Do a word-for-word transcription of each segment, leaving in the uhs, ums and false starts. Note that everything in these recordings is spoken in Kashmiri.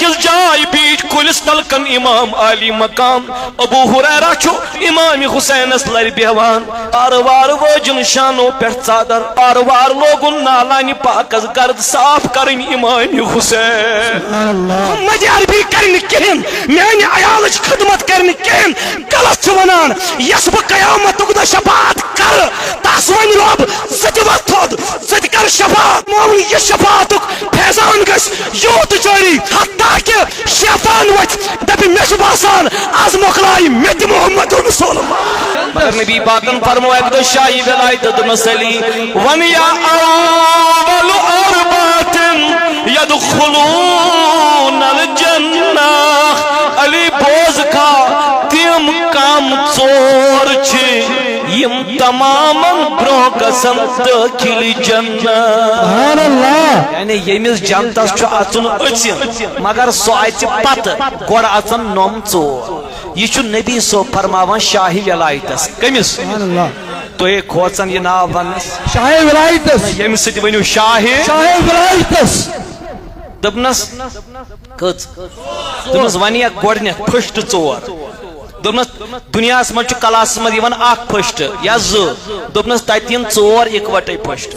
أکِس جایہِ بیٖٹھۍ کُلِس تل کن امام عالی مقام۔ ابو ہریرہ چھُ امام حسینس لرِ بیہوان۔ وارٕ وارٕ وٲجِن شانو پٮ۪ٹھ ژادر، وارٕ وارٕ لوگُن نالانہِ پاکس گرد صاف کرٕنۍ امام حسین۔ سبحان اللہ۔ محمد عربی کرِ نہٕ کِہیٖنۍ، میانہِ عیالٕچ خدمت کرِ نہٕ کِہیٖنۍ، غلط چھُ ونان۔ یس بہٕ قیامتُک دۄہ شفاعت کرٕ، تس ونہِ رۄب، ژٕ تہِ وۄتھ تھوٚد، ژٕ تہِ کر شفاعت۔ معاون، یہِ شفاعتُک فیضان گژھِ یوٗت جٲری، حتیٰ کہِ شیطان وۄتھِ، دپہِ، مےٚ چھُ باسان، از مۄکلایہِ مےٚ تہِ محمد رسول اللہ۔ مگر نبی پاکن فرموو اکہِ دۄہ شاہی ولایت، دوٚپنس، علی، ون یا اول اربعة یدخلون الجنہ۔ علی، بوز کھا، تِم کم ژور چھِ، یِم تمامن برونٛہہ گژھن دٲخل جنت۔ سبحان اللہ۔ یعنی ییٚمِس جنتس چھُ اژُن أژِن، مگر سُہ اژِ پتہٕ، گۄڈٕ اژن نۄم ژور۔ یہِ چھُ نبی صٲب فرماوان شاہی ولایتس۔ کٔمِس؟ سبحان اللہ۔ تُہۍ کھوژان یہِ ناو وننس؟ شاہی ولایتس۔ ییٚمہِ سۭتۍ ؤنِو شاہی۔ شاہی ولایتس۔ دوٚپنس، کٔژ؟ دوٚپنس، وَن یا گۄڈٕنٮ۪تھ first ژور۔ دوٚپنس، دُنیاہس منٛز چھُ کلاسس منٛز یِوان اکھ first یا زٕ۔ دوٚپنس، تتہِ یِن ژور اِکوٹے first۔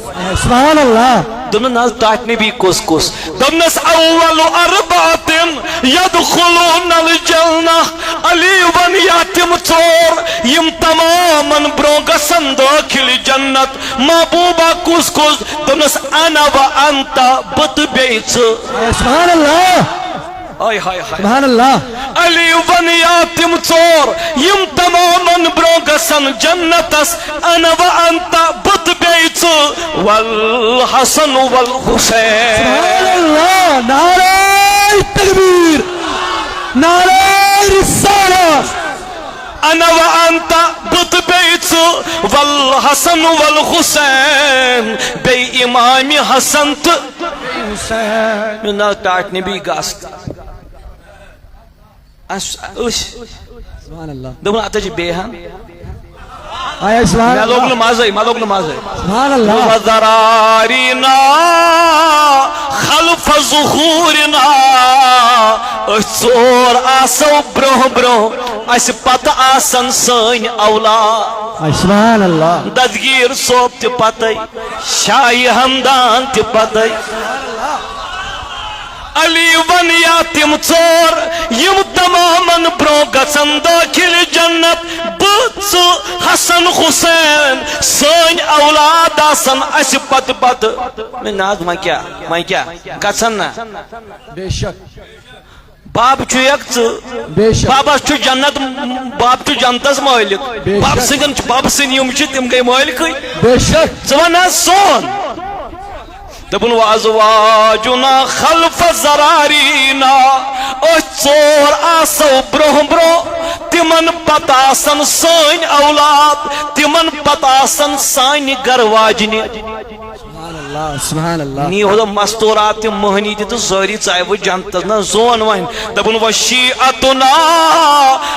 سبحان اللہ۔ دوٚپنس، نہ حظ، تۄہہِ نبی کُس کُس؟ دوٚپنس، اول اربعة یدخلون الجنہ۔ علی، ون یا تِم ژور، یِم تمامن برونٛہہ گژھن دٲخل جنت۔ محبوبہ، کُس کُس؟ دوٚپنس، انا و انت، بہٕ تہٕ بیٚیہِ ژٕ۔ سبحان اللہ۔ ہاے، ہاے، ہاے۔ سبحان اللہ۔ علی، ون یا تِم ژور، یِم تمامن برونٛہہ گژھن جنتس۔ انا و انت، بہٕ تہٕ بیٚیہِ ژٕ، والحسن والحسین۔ سبحان اللہ۔ نعرہ تکبیر، نعرہ رسالت۔ انا و انت، بہٕ تہٕ بیٚیہِ ژٕ، والحسن والحسین، بیٚیہِ امام حسن تہٕ حسین۔ مےٚ نہ ٹاٹھ نبی گژھ۔ اس، اس۔ سبحان اللہ۔ دوٚپُن، اتھ حظ چھِ بیٚیہِ ہن۔ آیا سبحان مےٚ لوٚگ اللہ۔ نہٕ مزے، مےٚ لوٚگ نہٕ مزے۔ سبحان اللہ۔ وزرارینا خلف ظہورنا۔ أسۍ ژور آسو برونٛہہ برونٛہہ، اسہِ پتہٕ آسن سٲنۍ اولاد۔ آیا سبحان اللہ۔ دستگیر صٲب تہِ پتے، شاہی ہمدان تہِ پتے۔ علی، ون یا تِم ژور، یِم تمامن برونٛہہ گژھن دٲخل جنت۔ بہٕ، ژٕ، حسن، حسین، سٲنۍ اولاد آسن اسہِ پتہٕ پتہٕ۔ مےٚ نہ حظ، وۄنۍ کیٛاہ، وۄنۍ کیٛاہ گژھن نہ؟ بے شک۔ بب چھُ یک ژٕ۔ بے شک۔ ببس چھُ جنت، بب چھُ جنتس مٲلِک۔ بے شک۔ بب سٕنٛدٮ۪ن چھُ، بب سٕنٛدۍ یِم چھِ، تِم گٔے مٲلکٕے۔ بے شک۔ ژٕ وَن حظ سون۔ دوٚپُن، وازواجنا خلف زرارینا۔ أسۍ ژور آسو برونٛہہ برونٛہہ، تِمن پتہٕ آسن سٲنۍ اولاد، تِمن پتہٕ آسن سانہِ گرٕ واجنہِ۔ سبحان اللہ، سبحان اللہ۔ نی ہودا مستورات تہِ مٔہنی تہِ تہٕ سٲری ژاے وۄنۍ جنتس۔ نہ زون وۄنۍ۔ دپُن، وشیعتنا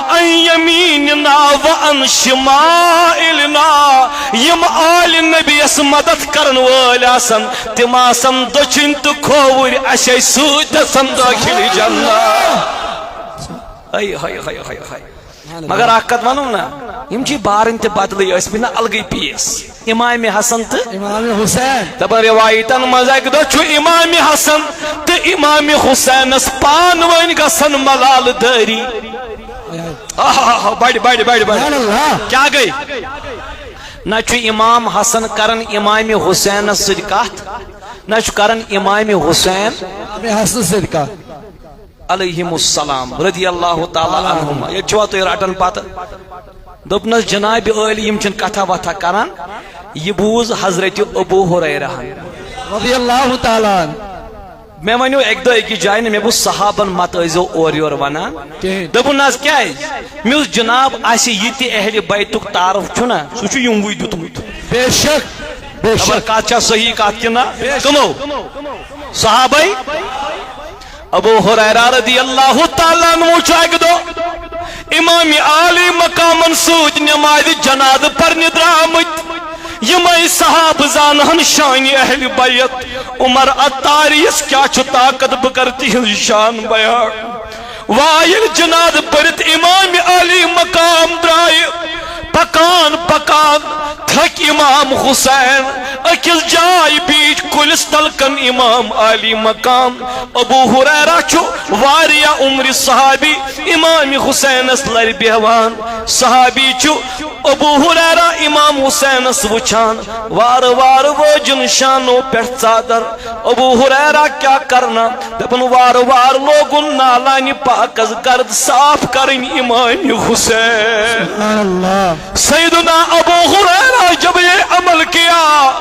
عن یمیننا وعن شمائلنا۔ یِم آلِ نبیَس مدد کرن وٲلۍ آسن، تِم آسن دٔچھِنۍ تہٕ کھووُرۍ، اَسے سۭتۍ آسن دٲخل جنت۔ ہاے، ہاے، ہاے، ہاے، ہاے۔ مگر اکھ کتھ ونو نا، یِم چھِ بارٕنۍ تہِ بدلٕے ٲسمٕتۍ نا، الگٕے پیٖس۔ امام حسن تہٕ امام حسین۔ دپان روایتن منٛز اکہِ دۄہ چھُ امام حسن تہٕ امام حسینس پانہٕ ؤنۍ گژھان ملالہٕ دٲری۔ آہا، بڑِ، بڑِ، بڑِ، بڑِ۔ سبحان اللہ۔ کیٛاہ گٔے؟ نہ چھُ امام حسن کران امام حسینس سۭتۍ کتھ، نہ چھُ کران امام حسین امام حسنس سۭتۍ کتھ۔ علیہم السلام، رضی اللہ تعالیٰ عنہما۔ ییٚتہِ چھُوا تُہۍ رٹان پتہٕ؟ دوٚپنس، جناب عٲلی، یِم چھِنہٕ کتھا وتھا کران۔ یہِ بوٗز حضرت ابو ہریرہن۔ رضی اللہ تعالیٰ عنہ۔ مےٚ ونیو اکہِ دۄہ أکِس جایہِ نہٕ، مےٚ بوٗز صحابن مت ٲسۍزیو اورٕ یورٕ ونان۔ کِہیٖنۍ۔ دوٚپُن، نہ حظ، کیٛازِ؟ مےٚ اوس جناب، اسہِ یہِ تہِ اہلِ بیتُک تعارُف چھُنہ، سُہ چھُ یِموٕے دیُتمُت۔ بے شک، بے خبر شک۔ کتھ چھا صحیح کتھ کِنہٕ نہ؟ بے شک۔ کٕمو؟ صحابے۔ ابو ہریرہ رضی اللہ تعالیٰ عنہ چھُ اکہِ دۄہ امام عالی مقامن سۭتۍ نمازِ جنازٕ پرنہِ درامٕتۍ۔ یِمے صحابہٕ زانہن شانہِ اہلِ بیت۔ عمر عطاریس کیاہ چھُ طاقت، بہٕ کرٕ تِہنٛز شان بیان۔ وایل جنازٕ پٔرِتھ امام عالی مقام درٛایہِ۔ پکان پکان تھٔکۍ امام حسین أکِس جایہِ بیٖٹھۍ کُلِس تل کن۔ امام عالی مقام ابو ہریرہ چھُ واریاہ عمرِ صحابی امام حسینس لرِ بیہوان۔ صحابی چھُ ابو ہریرہ امام حسینس وچھان، وارٕ وارٕ وٲجِن شانو پٮ۪ٹھ ژادر۔ ابو ہریرہ کیاہ کرنا؟ دپن وارٕ وارٕ لوگُن نالانہِ پاکس گرد صاف کرٕنۍ امام حسین۔ سبحان اللہ۔ سیدنا ابو ہریرہ جب یہ عمل کیا،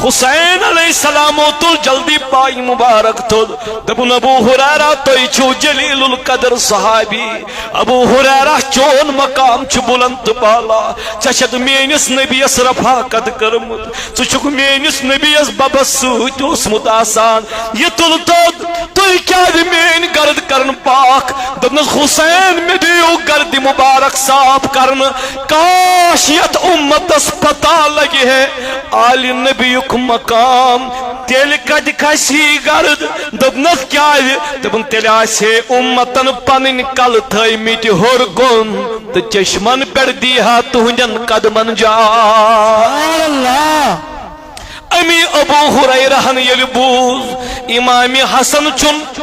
حسین علیہ السلام تُل جلدی پائی مبارک تُل۔ دپن ابو ہریرہ تُہۍ چھِو جلیل القدر صحابی۔ ابو ہریرہ چون مقام چھُ بلند تہٕ بالا، ژےٚ چھتھ میٲنِس نبیس رفاقت کٔرمٕژ، ژٕ چھُکھ میٲنِس نبیس ببس سۭتۍ اوسمُت آسان۔ یہِ تُل تھوٚد، تُہۍ کیازِ میٲنۍ گرد کرن پاک؟ دوٚپنس حسین، مےٚ دِیِو گردِ مبارک صاف کرنہٕ، کاش یتھ امتس پتہ لگہِ ہے آلِ نبیُک مقام۔ تیٚلہِ کتہِ کھسہِ ہی گرد؟ دوٚپنس کیازِ؟ دوٚپُن تیٚلہِ آسہِ ہے امتن پنٕنۍ کلہٕ تھٲومٕتۍ ہیوٚر کُن تہٕ چشمن پٮ۪ٹھ دی ہا تُہنٛدٮ۪ن قدمن جاے۔ سبحان اللہ۔ امی ابو ہریرہن ییٚلہِ بوٗز امام حسن چھُن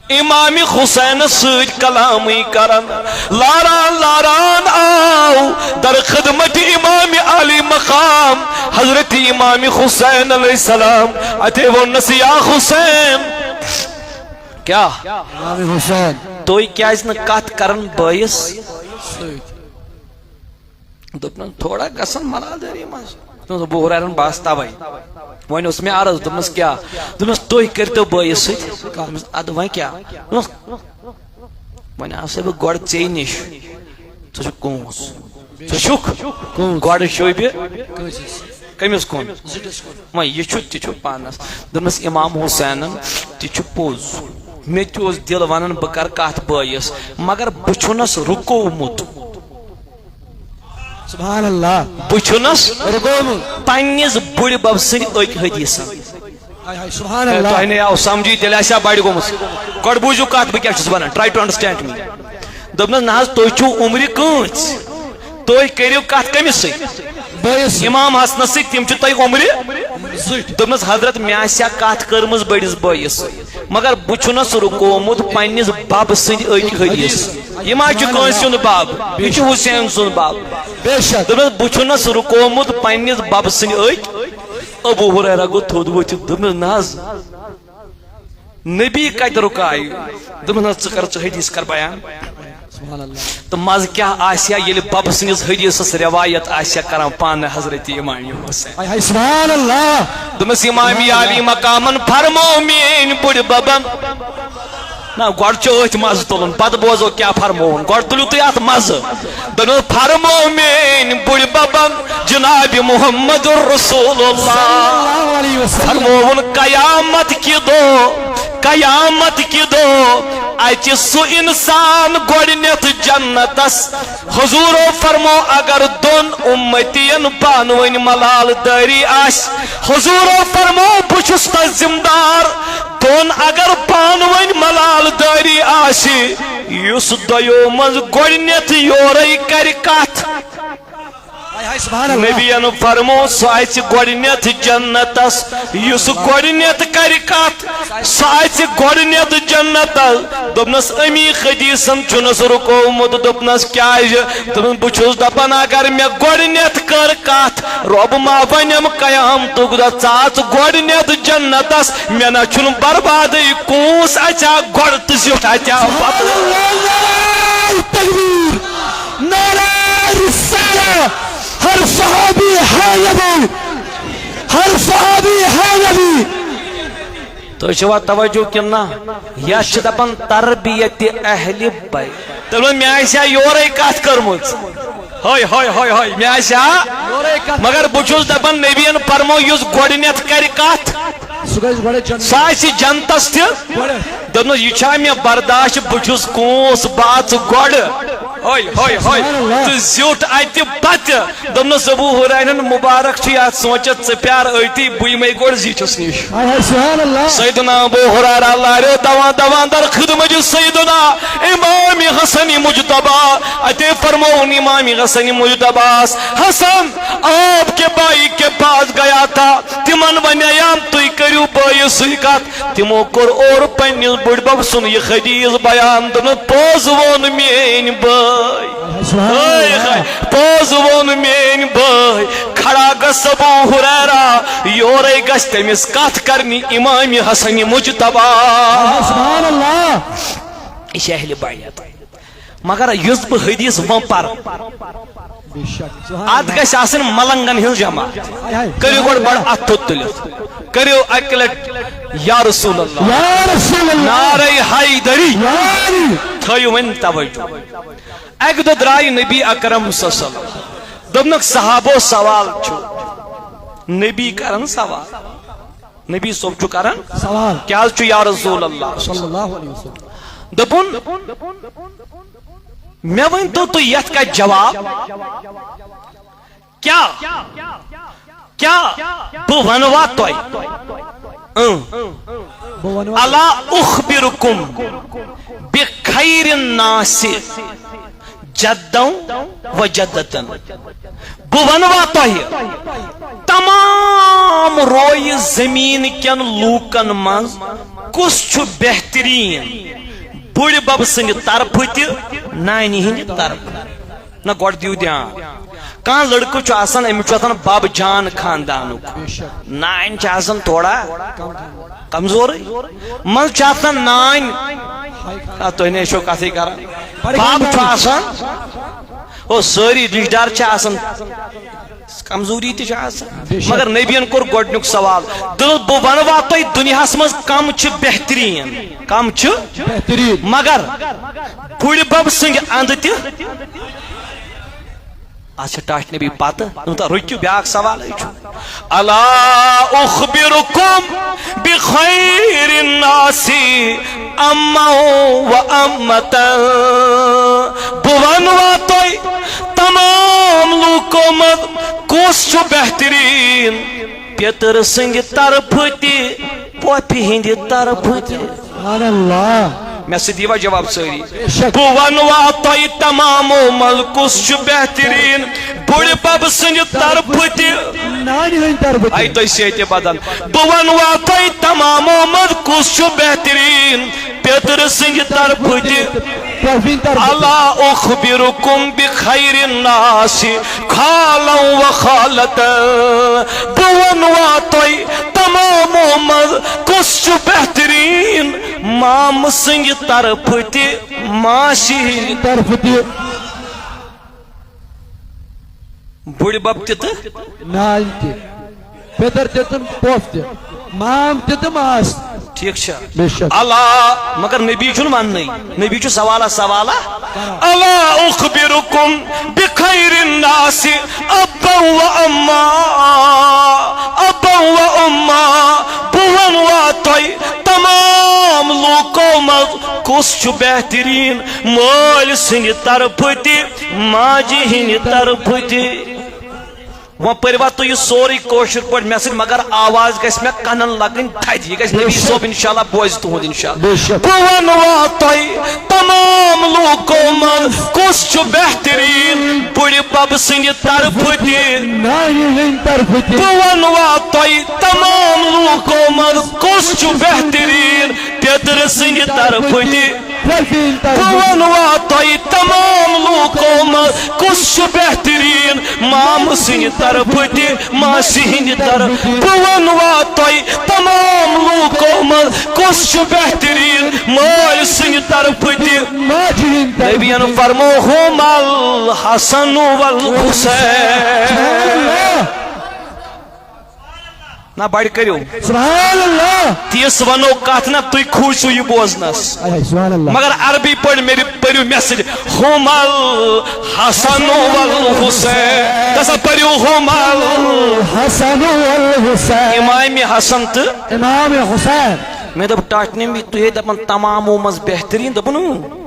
امام حسینس سۭتۍ کلامٕے کران، لاران لاران آو در خدمت امام عالی مقام حضرت امام حسین علیہ السلام۔ اتے ووٚننس، یا حسین، کیا امام حسین۔ تُہۍ کیازِ نہٕ کتھ کران بٲیِس؟ دوٚپنَس، تھوڑا گژھن ملادٲری منٛز۔ دوٚپنَس، ابو ہریرن بس توے۔ وۄنۍ اوس مےٚ عرض، دوٚپنَس، کیٛاہ؟ دوٚپنَس، تُہۍ کٔرۍتو بٲیِس سۭتۍ۔ دوٚپمَس، اَدٕ وۄنۍ کیٛاہ؟ دوٚپمَس، وۄنۍ آسَے بہٕ گۄڈٕ ژے نِش۔ ژٕ چھُکھ کونٛس؟ ژٕ چھُکھ کونٛس؟ گۄڈٕ شوٗبہِ کٲنٛسہِ۔ کٔمِس کُن؟ وۄنۍ یہِ چھُ تہِ چھُ پانَس۔ دوٚپمَس، امام حسینن تہِ چھُ پوٚز۔ مےٚ تہِ اوس دِل وَنان بہٕ کَرٕ کَتھ بٲیِس، مگر بہٕ چھُنَس رُکومُت۔ سبحان اللہ۔ بہٕ چھُنَس رُکومُت۔ پننِس بُڈِ بب سٕنٛدِ أکۍ حدیثن۔ ہاے ہاے، سبحان ہے، اللہ۔ تۄہہِ نے آو سمجھی، تیٚلہِ آسہِ ہا بڑِ گوٚمُت۔ گۄڈٕ بوٗزِو کَتھ، بہٕ کیٛاہ چھُس وَنان۔ Try to understand me۔ دوٚپنَس، نہ حظ، تُہۍ چھِو عمرِ کٲنٛسہِ۔ تُہۍ کٔرِو کَتھ کٔمِس سۭتۍ؟ بٲیِس سۭتۍ۔ امام حسنَس سۭتۍ، تِم چھِ تۄہہِ عمرِ زٕٹھۍ۔ دوٚپنَس، حضرت، مےٚ آسہِ ہا کَتھ کٔرمٕژ بٔڑِس بٲیِس سۭتۍ، مگر بہٕ چھُنَس رُکومُت پننِس بب سٕنٛدِ أکۍ حدیث۔ یہِ ما چھُ کٲنٛسہِ ہُنٛد بب، یہِ چھُ حسین سُنٛد بب۔ بے شک۔ دوٚپنَس، بہٕ چھُنَس رُکومُت پننِس بب سٕنٛدِ أکۍ۔ ابو ہریرہ گوٚو تھوٚد ؤتھِتھ، دوٚپنَس، نہ حظ، نبی کتہِ رُکایہِ؟ دوٚپُن، حظ، ژٕ کر، ژٕ حدیث کر بیان۔ سبحان اللہ۔ تہٕ مزٕ کیٛاہ آسہِ ہا، ییٚلہِ ببہٕ سٕنٛدِس حدیثس روایت آسہِ ہا کران پانہٕ حضرت امام حسین۔ ہاے ہاے، سبحان اللہ۔ دوٚپمَس، امام عالی مقامن فرمو میٲنۍ بُڈِ ببن۔ نہ، گۄڈٕ چھُ أتھۍ مزٕ تُلُن، پتہٕ بوزو کیٛاہ فرمووُن۔ گۄڈٕ تُلِو تُہۍ اتھ مزٕ۔ دوٚپمَس، فرمو میٲنۍ بُڈِ ببن جناب محمد رسول اللہ۔ صلی اللہ علیہ وسلم۔ فرمووُن، قیامت کہِ دۄہ، قیامت کہِ دۄہ اَژِ سُہ اِنسان گۄڈٕنٮ۪تھ جنتس۔ حضوٗرو فرمو، اگر دۄن اُمتین پانہٕ ؤنۍ ملال دٲری آسہِ، حضوٗرو فرمو، بہٕ چھُس تس ذمہٕ دار۔ دۄن اگر پانہٕ ؤنۍ ملال دٲری آسہِ، یُس دۄیو منٛز گۄڈٕنٮ۪تھ یورے کرِ کتھ، ہاے ہاے، سبحان اللہ۔ نبیَن فرمو، سُہ اَژِ گۄڈٕنٮ۪تھ جنتس۔ یُس گۄڈٕنٮ۪تھ کرِ کتھ، سُہ اَژِ گۄڈٕنٮ۪تھ جنتس۔ دوٚپنَس، امی حدیثن چھُنَس رُکومُت۔ دوٚپنَس، کیازِ؟ دوٚپُن، بہٕ چھُس دپان، اگر مےٚ گۄڈٕنٮ۪تھ کٔر کتھ، رۄب ما ونٮ۪م قیامتُک دۄہ، ژٕ اَژ گۄڈٕنٮ۪تھ جنتس، مےٚ نہ چھُنہٕ بربادٕے، کونٛس اَژِ ہا گۄڈٕ تہٕ زیُٹھ اَژِ ہا پتہٕ۔ اللہ، نعرہ تکبیر، نعرہ رسالہ، ہر صحابی ہے نبی، ہر صحابی ہے نبی۔ تُہۍ چھِوا توجہ کِنہٕ نہ؟ یتھ چھِ دپان تربیت اہل بیت۔ تیٚلہِ مےٚ آسہِ ہا یورے کتھ کٔرمٕژ۔ ہاے، ہاے، ہاے، ہاے، مےٚ آسہِ ہا۔ یورے کتھ۔ مگر بہٕ چھُس دپان، نبیَن فرمو، یُس گۄڈٕنیتھ کرِ کتھ، سُہ گژھِ گۄڈٕ جنت۔ سُہ آسہِ جنتس تہِ۔ گۄڈٕ۔ دوٚپنَس، یہِ چھا مےٚ برداشت؟ بہٕ چھُس کونٛس، بہٕ اَژٕ گۄڈٕ۔ ہاے، ہاے، ہاے۔ سبحان اللہ۔ تہٕ زیوٗٹھ اَتہِ پتہٕ۔ دوٚپنَس، ابو ہریرہ مُبارک چھُ یَتھ سونٛچَتھ، ژٕ پیار أتی، بہٕ یِمَے گۄڈٕ زِٹھِس نِش۔ ہاے، ہاے، سبحان اللہ۔ سیدنا ابو ہریرہ لارٮ۪و دوان دوان در خدمت سیدنا امام حسن مجتبیٰ۔ اَتے فرمووُن امام حسن مجتبیٰ ہس، حسن، آپ کے بھائی کے پاس گیا تھا، تِمن ونیام، تُہۍ کٔرِو بٲیِس سۭتۍ کتھ۔ تِمو کوٚر اورٕ پننِس بٕڈبب سُنٛد یہِ حدیث بیان، دوٚپُن، پوٚز ووٚن میٲنۍ بٲے۔ سبحان ہاے اللہ۔ ہاے، پوٚز ووٚن میٲنۍ بٲے۔ کھڑا گژھ ابو ہریرہ، یورے گژھِ تٔمِس کتھ کرنہِ امام حسن مجتبیٰ۔ سبحان اللہ۔ یہِ چھِ اہل بیت۔ مگر یُس بہٕ حدیث وۄنۍ پرٕ، بے شک۔ سبحان اتھ اللہ۔ گژھِ آسٕنۍ ملنگن ہٕنٛز جماعت۔ ہاے ہاے۔ کٔرِو گۄڈٕ بڑٕ اتھ تھوٚد تُلِتھ۔ کٔرِو اکہِ لٹہِ یا رسول اللہ۔ یا رسول اللہ۔ نعرہ حیدری۔ یا علی۔ تھٲیِو وۄنۍ توجہ۔ اکہِ دۄہ درٛاے نبی اکرم صلی اللہ علیہ وسلم۔ دوٚپنکھ، صحابو، سوال چھُ۔ نبی کرن سوال۔ نبی صٲب چھُ کران سوال۔ کیٛاہ حظ چھُ یا رسول اللہ؟ صلی اللہ علیہ وسلم۔ دوٚپُن، مےٚ ؤنۍ تو تُہۍ یتھ کتھ جواب۔ کیٛاہ، کیٛاہ بہٕ ونوا تۄہہِ؟ اۭں۔ بہٕ ونوا۔ الا اخبرکم بخیر الناس جداً و جدتاً۔ بہٕ ونوا تۄہہِ، تمام رویہِ زمین کٮ۪ن لوٗکن منٛز کُس چھُ بہتریٖن، بُڈِ بب سٕنٛدِ طرفہٕ تہِ، نانہِ ہٕنٛدِ طرفہٕ۔ نہ، گۄڈٕ دِیِو دھیان۔ کانٛہہ لڑکہٕ چھُ آسان، أمِس چھُ آسان بب جان خاندانُک۔ نانۍ چھِ آسان تھوڑا کمزورٕے۔ منٛز چھِ آسان نانۍ، آ، تُہۍ نے چھِو کتھٕے کران۔ بب چھُ آسان، او، سٲری رشتہٕ دار چھِ آسان، کمزوری تہِ چھِ آسان۔ بے شک۔ مگر نبیَن کوٚر گۄڈٕنیُک سوال، دوٚپُن، بہٕ وَنوا تۄہہِ دُنیاہَس منٛز کم چھِ بہتریٖن، کم چھِ بہتریٖن۔ مگر بُڈِ بب سٕنٛدِ اندٕ تہِ۔ اَتھ چھِ ٹاٹھۍ نبی پتہٕ، دوٚپُن، تہٕ رُکِو، بیٛاکھ سوالٕے چھُ۔ الا اخبرکم بخیر الناس اما و امتا۔ بہٕ ونوا تۄہہِ تمام لوٗکو منٛز کُس چھُ بہتریٖن، پیٚتٕر سٕنٛدِ طرفہٕ تہِ، پۄپھِ ہٕنٛدِ طرفہٕ تہِ۔ سبحان اللہ۔ مےٚ سۭتۍ یِوا جواب سٲری؟ بے شک۔ بہٕ ونوا تۄہہِ تمامو منٛز کُس چھُ بہتریٖن، بُڈِ بب سٕنٛدِ طرفہٕ تہِ۔ نانہِ ہٕنٛدِ طرفہٕ تہِ۔ اے تۄہہِ سۭتۍ بدن۔ بہٕ ونوا تۄہہِ تمامو منٛز کُس چھُ بہتریٖن، پیٚتٕر سٕنٛدِ طرفہٕ تہِ۔ پۄپھِ ہٕنٛدِ طرفہٕ تہِ۔ الا اخبرکم بخیر الناس خالا و خالتا۔ بہٕ ونوا تۄہہِ تمامو منٛز کُس چھُ بہتریٖن، مامہٕ سٕنٛدِ طرفہٕ تہِ، ماسہِ ہٕنٛدِ طرفہٕ تہِ۔ بُڈِ بب تہِ تہٕ نانۍ تہِ، پیٚتٕر تہِ تہٕ پۄپھ تہِ، مام تہِ تہٕ ماس تہِ۔ ٹھیٖک چھا؟ بے شک۔ الا، مگر نبی چھُنہٕ وننٕے، نبی چھُ سوالہ سوالہ۔ الا اخبرکم بخیر الناس ابا و اما، ابا و اما۔ بہٕ ونوا تۄہہِ تمام لوٗکو منٛز کُس چھُ بہتریٖن، مٲلۍ سٕنٛدِ طرفہٕ تہِ، ماجہِ ہٕنٛدِ طرفہٕ تہِ۔ وۄنۍ پٔرِوا تُہۍ یہِ سورُے کٲشِر پٲٹھۍ مےٚ سۭتۍ، مگر آواز گژھِ مےٚ کَنَن لَگٕنۍ تھدِ۔ یہِ گژھِ نبی صٲب اِنشاءاللہ بوزِ تُہُنٛد اِنشاءاللہ۔ بے شک۔ بہٕ وَنہٕ وا تۄہہِ تمام لوٗکو منٛز کُس چھُ بہتریٖن، بُڈِ بَب سٕنٛدِ طرفہٕ تہِ۔ نانہِ ہٕنٛدِ طرفہٕ تہِ۔ بہٕ وَنہٕ وا تۄہہِ تمام لوٗکو منٛز کُس چھُ بہتریٖن، پیٚترٕ سٕنٛدِ طرفہٕ تہِ۔ بہٕ وَنہٕ وا تۄہہِ تمام لوٗکو منٛز کُس چھُ بہتریٖن، مامہٕ سٕنٛدِ طرفہٕ تہِ، ماسہِ ہٕنٛدِ طرفہٕ۔ بہٕ وَنہٕ وا تۄہہِ تمام لوٗکو منٛز کُس چھُ بہتریٖن، مٲلۍ سٕنٛدِ طرفہٕ تہِ۔ نبیَن فرمو، ہُم الحسن والحسین۔ نہ بڑ کٔرِو۔ سبحان اللہ۔ تیس ونو کتھ نہ، تُہۍ کھوٗژِو یہِ بوزنس۔ اے، سبحان اللہ۔ مگر عربی پٲٹھۍ مےٚ پٔرِو message، ہُم الحسن والحسین۔ دسا پٔرِو، ہُم ال-، الحسن والحسین۔ امام حسن تہٕ امام حسین۔ مےٚ دوٚپ، ٹاٹھۍ نبی، تُہۍ ہے دپان تمامو منٛز بہتریٖن، دوٚپُن، اۭں۔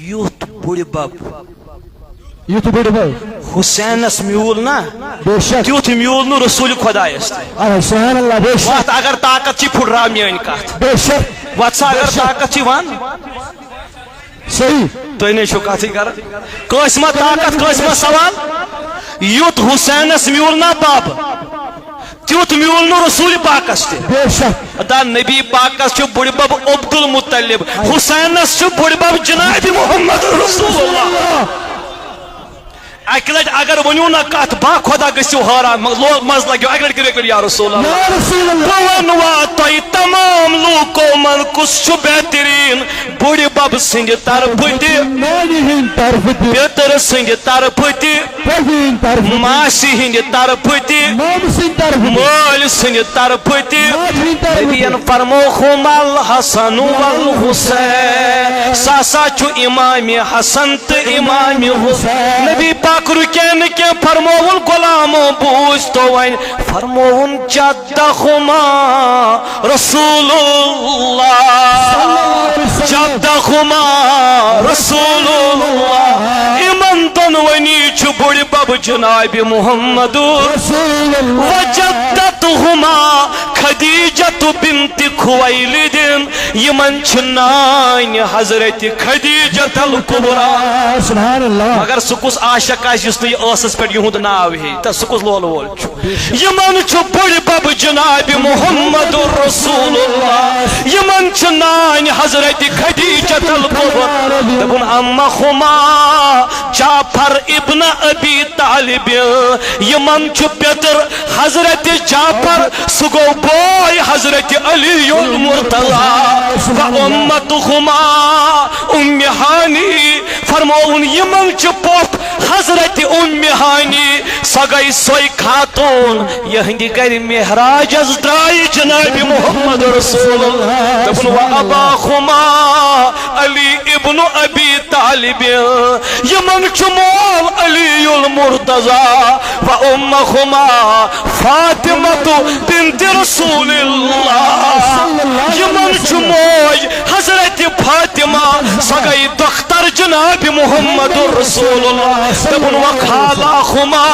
یُتھ بُڈِ بب۔ یُتھ بُڈِ بب۔ حسینس میوٗل نا، بے شک۔ تیُتھ میوٗل نہٕ رسول خۄدایس تہِ۔ آ، سبحان اللہ، بے شک۔ وَتھ اگر طاقت چھی، پھُٹراو میٲنۍ کتھ۔ بے شک۔ وَتھ سا اگر بے شک۔ طاقت چھی، وَن۔ صحیح۔ تُہۍ نے چھِو کتھٕے کران۔ کٲنٛسہِ ما طاقت، کٲنٛسہِ ما سوال؟ یُتھ حسینس میوٗل نا بب، تیُتھ میوٗل نہٕ رسول پاکس تہِ۔ بے شک۔ دا نبی پاکس چھُ بُڈِ بب عبدالمطلب، حسینس چھُ بُڈِ بب جناب محمد رسول اللہ۔ اکہِ لٹہِ اگر ؤنِو نا کتھ، با خۄدا گٔژھِو حٲران، مگر لو-، مزٕ لگیو، اکہِ لٹہِ کٔرِو، اکہِ لٹہِ یا رسول اللہ۔ یا رسول اللہ۔ بہٕ ونوا تۄہہِ تمام لوٗکو منٛز کُس چھُ بہتریٖن؟ بُڈِ بب سٕنٛدِ طرفہٕ تہِ، نانہِ ہٕنٛدِ طرفہٕ تہِ، پیٚتٕر سٕنٛدِ طرفہٕ تہِ، پۄپھِ ہٕنٛدِ طرفہٕ تہِ، ماسہِ ہٕنٛدِ طرفہٕ تہِ، مامہٕ سٕنٛدِ طرفہٕ تہِ، مٲلۍ سٕنٛدِ طرفہٕ تہِ۔ ماجہِ ہٕنٛدِ طرفہٕ تہِ۔ نبیَن فرمو، ہما الحسن والحسین، سُہ ہسا چھُ امام حسن تہٕ امام حسین۔ نبی پاک رُکے نہٕ کینٛہہ، فرمووُن، غلامو بوٗزتو وۄنۍ، فرمووُن، جدہما رسول اللہ، جدہما رسول اللہ۔ یِمن دۄنوٕنی چھُ بُڈِ بب جناب محمد رسول اللہ۔ وجدتہما خدیجہ بنت خویلد، یِمن چھِ نانۍ حضرت خدیجہ الکبریٰ۔ سبحان اللہ۔ مگر سُہ کُس عاشق آسہِ یُس نہٕ یہِ ٲسَس پٮ۪ٹھ یِہُنٛد ناو ہیٚیہِ، تہٕ سُہ کُس لولہٕ وول چھُ؟ یِمن چھُ بُڈِ بب جناب محمد رسول اللہ، یِمن چھِ نانۍ حضرت خدیجہ الکبریٰ۔ دوٚپُن، عمہما جعفر ابن ابی طالب، یِمن چھُ پیٚتٕر حضرت جعفر، سُہ گوٚو بوے حضرت علی المرتضیٰ۔ و امتہما ام ہانی، فرمووُن، یِمن چھِ پۄپھ حضرت ام ہانی، سۄ گٔے سۄے خاتون، یِہنٛدِ گرِ معراجس درٛایہِ جناب محمد رسول اللہ۔ دوٚپُن، و اباہما علی ابن ابی طالب، یِمن چھُ مول علی المرتضیٰ، و امہما فاطمہ بنت رسول اللہ، یِمن چھُ موج حضرت فاطمہ، سۄ گٔے دختر جناب محمد رسول اللہ۔ دوٚپُن، و خالاہما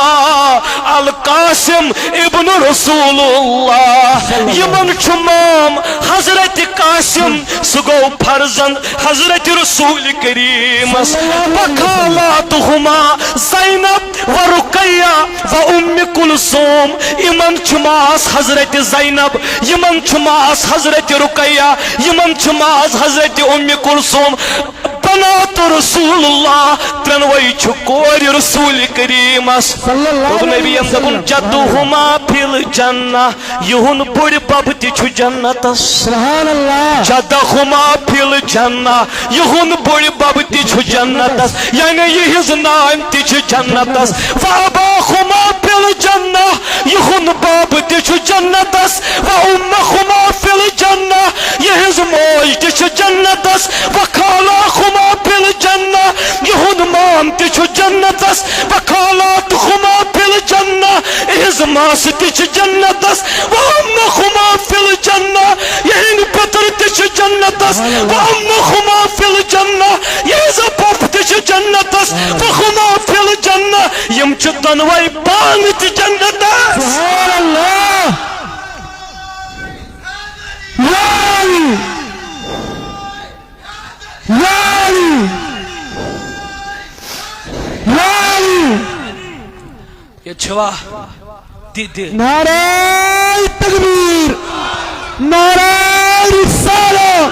القاسم ابن رسول اللہ، یِمن چھُ مام حضرت قاسم، سُہ گوٚو فرزند حضرت رسول کریمس۔ و خالاتہما زینب و رقیہ و ام کلثوم، یِمن چھِ ماس حضرت زینب، یِمن چھِ ماس حضرت رقیہ، یِمن چھِ ماس حضرت ام کلثوم، بنات رسول اللہ، ترٛٮ۪نوَے چھِ کورِ رسول کریمس۔ صلی اللہ علیہ وسلم۔ دوٚپُن نبی یم، دوٚپُن، جدہما فی الجنہ، یِہُنٛد بُڈِ بب تہِ چھُ جنتس۔ سبحان اللہ۔ جدہما فی الجنہ، یِہُنٛد بُڈِ بب تہِ چھُ جنتس، یعنی یِہٕنٛز نانۍ تہِ چھِ جنتس۔ و اباہما فی الجنہ، یِہُنٛد بب تہِ چھُ جنتس۔ و امہما فی الجنہ، یِہٕنٛز موج تہِ چھِ جنتس۔ و خالاہما فی الجنہ، یِہُنٛد مام تہِ چھُ جنتس۔ و خالاتہما فی الجنہ، یِہٕنٛز ماسہٕ تہِ چھِ جنتس۔ و امہما فی الجنہ، یِہٕنٛدۍ پیٚتٕر تہِ چھِ جنتس۔ و امہما فی الجنہ، یِہٕنٛز پۄپھ تہِ چھِ جنتس۔ و ہما فی الجنہ، یِم چھِ دۄنوَے پانہٕ تہِ جنتس۔ سبحان اللہ۔ یا علی۔ یا علی۔ یا علی۔ ییٚتہِ چھِوا؟ دِ، دِ۔ نعرہ تکبیر، نعرہ رسالہ۔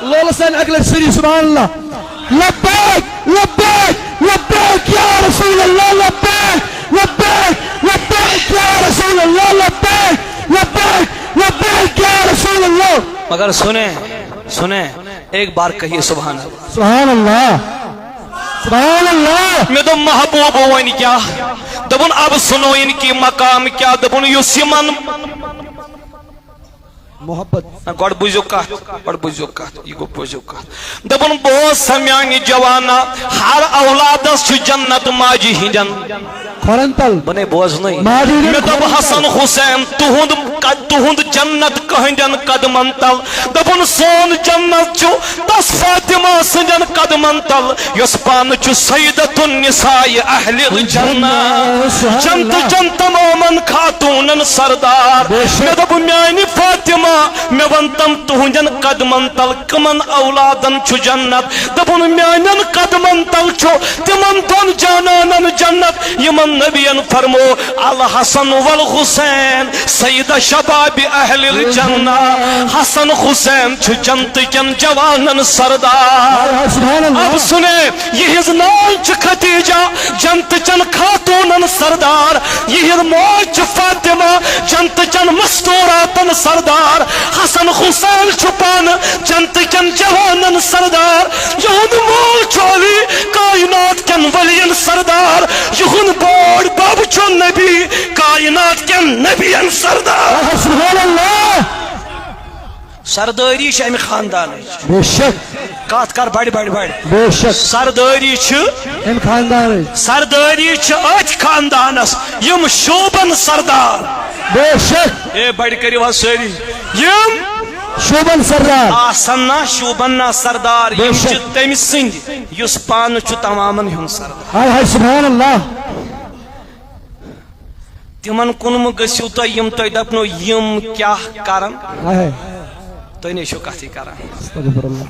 لولہٕ سان اکہِ لٹہِ سٲری سبحان اللہ۔ لبیک، لبیک، لبیک یا رسول اللہ، لبیک، لبیک، لبیک یا رسول اللہ، لبیک، لبیک، لبیک یا رسول اللہ۔ مگر سنیں، سنیں، ایک بار کہیے سبحان اللہ۔ سبحان اللہ، سبحان اللہ۔ مےٚ دوٚپ، محبوب وۄنۍ کیٛاہ؟ دوٚپُن، اب سنو ان کی مقام کیٛاہ؟ دوٚپُن، یُس یِمن محبت۔ نہ، گۄڈٕ بوٗزِو کَتھ، گۄڈٕ بوٗزِو کَتھ، یہِ گوٚو بوٗزِو کَتھ۔ دوٚپُن، بوز سا میٛانہِ جوانا، ہر اولادس چھُ جنت ماجہِ ہِنٛدٮ۪ن۔ کھۄرن تل۔ بہٕ نے بوزنٕے۔ ماجہِ ہِنٛدٮ۪ن مےٚ دوٚپ، کھۄرن تل۔ حسن حسین، تُہُنٛد قد تُہُنٛد جنت کٕہٕنٛدٮ۪ن قدمن تل۔ دوٚپُن، سون جنت چھُ تس فاطمہ سٕنٛدٮ۪ن قدمن تل، یۄس پانہٕ چھُ سیدۃ النساء اہل الجنہ، جنتہٕ چٮ۪ن تمامن خاتوٗنن سردار۔ مےٚ دوٚپ، میانہِ فاطمہ، مےٚ وَن تم تُہٕنٛدٮ۪ن قدمن تل کٕمن اولادن چھُ جنت؟ دوٚپُن، میانٮ۪ن قدمن تل چھُ تِمن دۄن جانانن جنت، یِمن نبین فرمو، الحسن والحسین سیدہ شباب اہل الجنہ۔ حسن حسین چھُ جنتہٕ کٮ۪ن جوانن سردار۔ سبحان اللہ۔ اب سنے، یِہنٛز نانۍ چھِ خدیجہ، جنتہٕ چٮ۪ن خاتوٗنن سردار۔ یِہنٛز موج چھِ فاطمہ، جنتہٕ چٮ۪ن مستوراتن سردار۔ حسن حسین چھُ پانہٕ جنتہٕ کٮ۪ن جوانن سردار۔ یِہُنٛد مول چھُ علی، کائنات کٮ۪ن ولین سردار۔ یِہُنٛد بوڑ بب چھُ نبی، کائنات کٮ۪ن نبین سردار۔ سبحان اللہ۔ سردٲری چھِ امہِ خاندانٕچ۔ بے شک۔ کتھ کر بڑِ، بڑِ، بڑِ۔ بے شک۔ سردٲری چھِ امہِ خاندانٕچ۔ سردٲری چھِ أتھۍ خاندانس، یِم شوٗبن سردار۔ بے شک۔ اے بڑِ کٔرِو حظ سٲری۔ یِم شوٗبن سردار۔ آسن نا شوٗبن نا سردار، بے یِم شک۔ چھِ تٔمۍ سٕنٛدۍ، یُس پانہٕ چھُ تمامن ہُنٛد سردار۔ ہاے ہاے، سبحان اللہ۔ تِمن کُن مہٕ گٔژھِو تُہۍ، یِم تۄہہِ دپنو، یِم کیٛاہ کرن؟ ہاے ہاے۔ تُہۍ نے چھِو کتھٕے کران۔ استغفر اللہ۔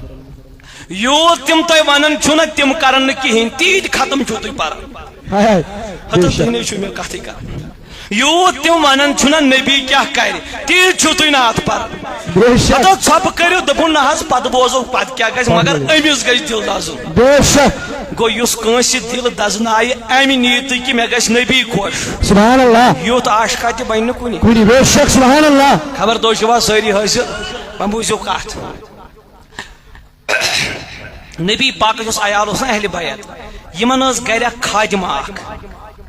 یوٗت تِم تۄہہِ ونان چھِو نہ، تِم کرن نہٕ کِہینۍ، تیٖتۍ ختم چھِو تُہۍ پران۔ ہاے ہاے۔ ہتو بے شک۔ تُہۍ نے چھِو مےٚ کتھٕے کران۔ یوٗت تِم ونان چھِو نہ نبی کیٛاہ کرِ، تیٖتۍ چھِو تُہۍ نہٕ اتھ پران۔ بے شک۔ ہتو ژھۄپہٕ کٔرِو، دوٚپُن نہ حظ، پتہٕ بوزو پتہٕ کیٛاہ گژھِ، مگر پتہٕ أمِس گژھِ دِل دزُن۔ بے شک۔ گوٚو یُس کٲنٛسہِ دِل دزنایہِ امہِ نیتہٕ کہِ مےٚ گژھِ نبی خۄش۔ سبحان اللہ۔ یُتھ عاشقہ تہِ بنہِ نہٕ کُنہِ۔ کُنہِ، بے شک، سبحان اللہ۔ خبر تُہۍ چھِوا سٲری حٲضِر؟ وۄنۍ بوٗزِو کتھ۔ نبی پاکس یُس عیال اوس نا اہلِ بیت، یِمن ٲس گرِ اکھ خادمہ اکھ۔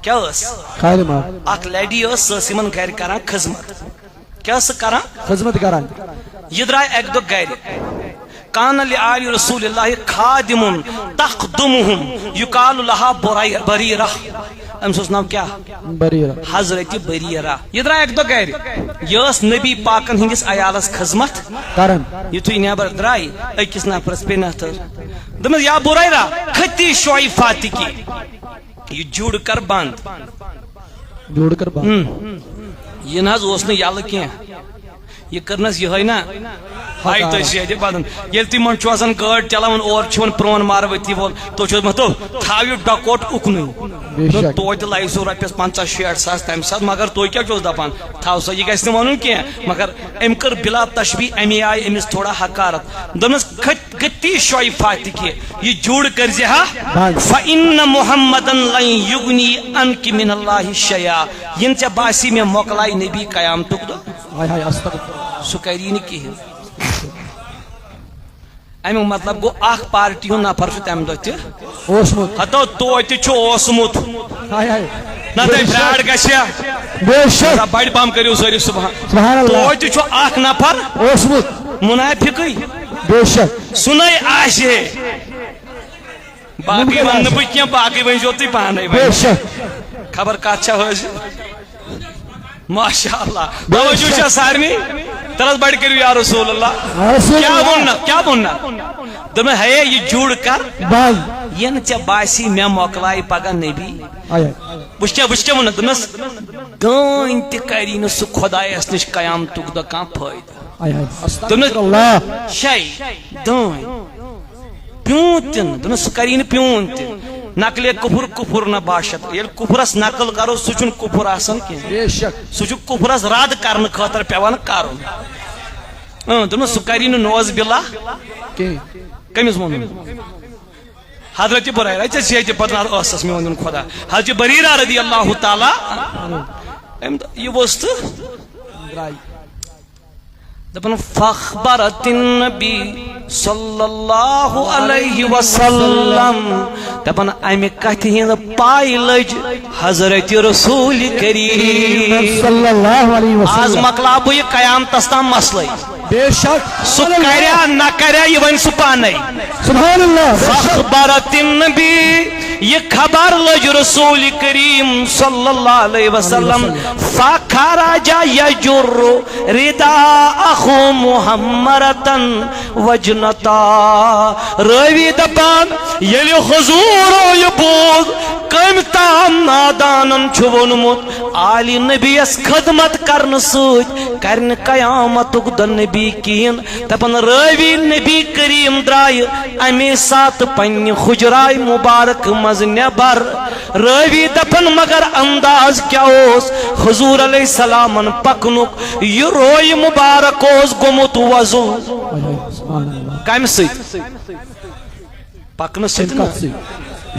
کیٛاہ ٲس؟ خادمہ۔ اکھ لیڈی ٲس، سۄ ٲس یِمن گرِ کران خدمت۔ کیٛاہ ٲس سۄ کران؟ خدمت کران۔ یہِ درٛاے اکہِ دۄہ گرِ۔ کان لآل رسول اللہ خادم تخدمہم یقال لہا بری-، بریرہ۔ أمِس اوس ناو کیٛاہ؟ بریرہ۔ حضرت بریرہ۔ یہِ درٛاے اکہِ دۄہ گرِ۔ یہِ ٲس نبی پاکن ہٕنٛدِس عیالس خدمت کران۔ یُتھُے نٮ۪بر درٛاے، أکِس نفرس پیٚیہِ نتھٕر۔ دوٚپمس، یا بریرہ، خطی شعیفاتکی۔ یہِ جُڑ کر بند۔ جُڑ کر بند۔ ہم۔ یہِ نہ حظ اوس نہٕ یَلہٕ کینٛہہ۔ یہِ کٔرنَس یِہوٚے نہ۔ ہاے تُہۍ چھِ ییٚتہِ بدن۔ ییٚلہِ تُہۍ منٛز چھُ آسان گٲڑۍ چلاوان، اورٕ چھُ یِوان پرٛون مارؤتی وول، تُہۍ چھِو دَپان، "تو تھاو یہِ ڈکوٹ اُکنُے۔" بے شک۔ توتہِ لَوِ سُہ رۄپیَس پنٛژاہ شیٹھ ساس تَمہِ ساتہٕ، مگر تُہۍ کیٛاہ چھِو دَپان؟ تھاو سا، یہِ گژھِ نہٕ وَنُن کینٛہہ، مگر أمۍ کٔر بِلا تشبیہ، اَمی آیہِ أمِس تھوڑا حقارت۔ دوٚپنَس، کھٔتۍ گٔتی شویہِ فاتِقہِ، یہِ جوٗڑ کٔرزِ ہا۔ بس۔ فَإِنَّ مُحَمَّدًا لَنْ يُغْنِيَ عَنْكِ مِنَ اللَّهِ شَيْئًا۔ یِنہٕ ژےٚ باسی مےٚ مۄکلاے نبی قیامتُک دۄہ۔ ہاے ہاے، استغفر۔ سُہ کری نہٕ کِہیٖنۍ۔ اَمیُک مطلب گوٚو، اکھ پارٹی ہُنٛد نفر چھُ تَمہِ دۄہ تہِ اوسمُت۔ ہتو توتہِ چھُ اوسمُت۔ ہاے ہاے۔ نہ تہٕ بے شک۔ براڈ گژھِ ہا۔ بے شک۔ بڑِ بم کٔرِو سٲری سبحان۔ سبحان اللہ۔ توتہِ چھُ اکھ نفر اوسمُت۔ منافقٕے۔ بے شک۔ سُنے آسہِ ہے۔ باقٕے مُمکِن ونہٕ نہٕ آسہِ۔ بہٕ کینٛہہ، باقٕے ؤنۍزیو تُہۍ پانے بے وۄنۍ۔ شک۔ خبر کتھ چھا حٲضِر۔ ماشاء اللہ۔ بے توجہ شک۔ چھا سارنٕے؟ تَلہٕ حظ بڑِ کٔرِو یا رسول اللہ۔ یا رسول کیٛاہ اللہ۔ ووٚن نہ؟ کیٛاہ ووٚن نہ؟ دوٚپمَے، ہے، یہِ جوٗڑ کر۔ بنٛد۔ یِنہٕ ژےٚ باسی مےٚ مۄکلایہِ پگاہ نبی۔ آے، آے۔ وٕچھ کیٛاہ، وٕچھ کیٛاہ ووٚنُن؟ دوٚپمَس، دٲنۍ تہِ کری نہٕ سُہ خۄدایَس نِش قیامتُک دۄہ کانٛہہ فٲیدٕ۔ آے، آے۔ دوٚپمَس، استغفر اللہ۔ شے، دٲنۍ۔ پیوٗنت تہِ نہٕ، دوٚپنَس، سُہ کری نہٕ پیوٗنت تہِ۔ نقلِ کفر کفر نہ باشد۔ ییٚلہِ کفرس نقل کرو، سُہ چھُنہٕ کفر آسان کینٛہہ۔ بے شک۔ سُہ چھُ کفرس رد کرنہٕ خٲطرٕ پٮ۪وان کرُن۔ اۭں، دوٚپنَس، سُہ کری نہٕ نعوذ باللہ۔ کینٛہہ۔ کٔمِس ووٚنُن؟ حضرت بریرہ، ژےٚ زیٹہِ پتہٕ نار ٲسس میون دیُن خدا۔ حضرت بریرہ رضی اللہ تعالیٰ، أمۍ دوٚپ، یہِ ووٚژھ تہٕ درٛاے۔ دپان، فاخبرت النبی صلی اللہ علیہ وسلم۔ دپان، امہِ کتھِ ہٕنٛز پاے لٔج حضرت رسول کریم۔ صلی اللہ علیہ وسلم۔ آز مۄکلاو بہٕ یہِ قیامتس تام مسلے۔ بے شک۔ سُہ کریا نہ کریا، یہِ ونہِ سُہ پانے۔ سبحان اللہ۔ بے شک۔ فاخبرت النبی یہ خبر لٔج رسول کریم صلی اللہ علیہ وسلم، فخرج یجر رداءہ محمرتا وجنتا۔ راوی دپان، ییٚلہِ حضورو یہِ بوٗز، کٔمۍ تام نادانن چھُ ووٚنمُت، عالی نبیَس خدمت کرنہٕ سۭتۍ کرِ نہٕ قیامتُک دۄہ نبی کِہیٖنۍ۔ دپان، راوی نبی کریم درایہِ امی ساتہٕ پننہِ حجرائے مبارک منٛز نٮ۪بر۔ راوی دپان، مگر انداز کیٛاہ اوس حضور علیہ السلامن پکنُک؟ یہِ روے مبارک اوس گوٚمُت وۄزُل۔ کمہِ سۭتۍ؟ پکنہٕ سۭتۍ نہٕ۔ کتھ سۭتۍ؟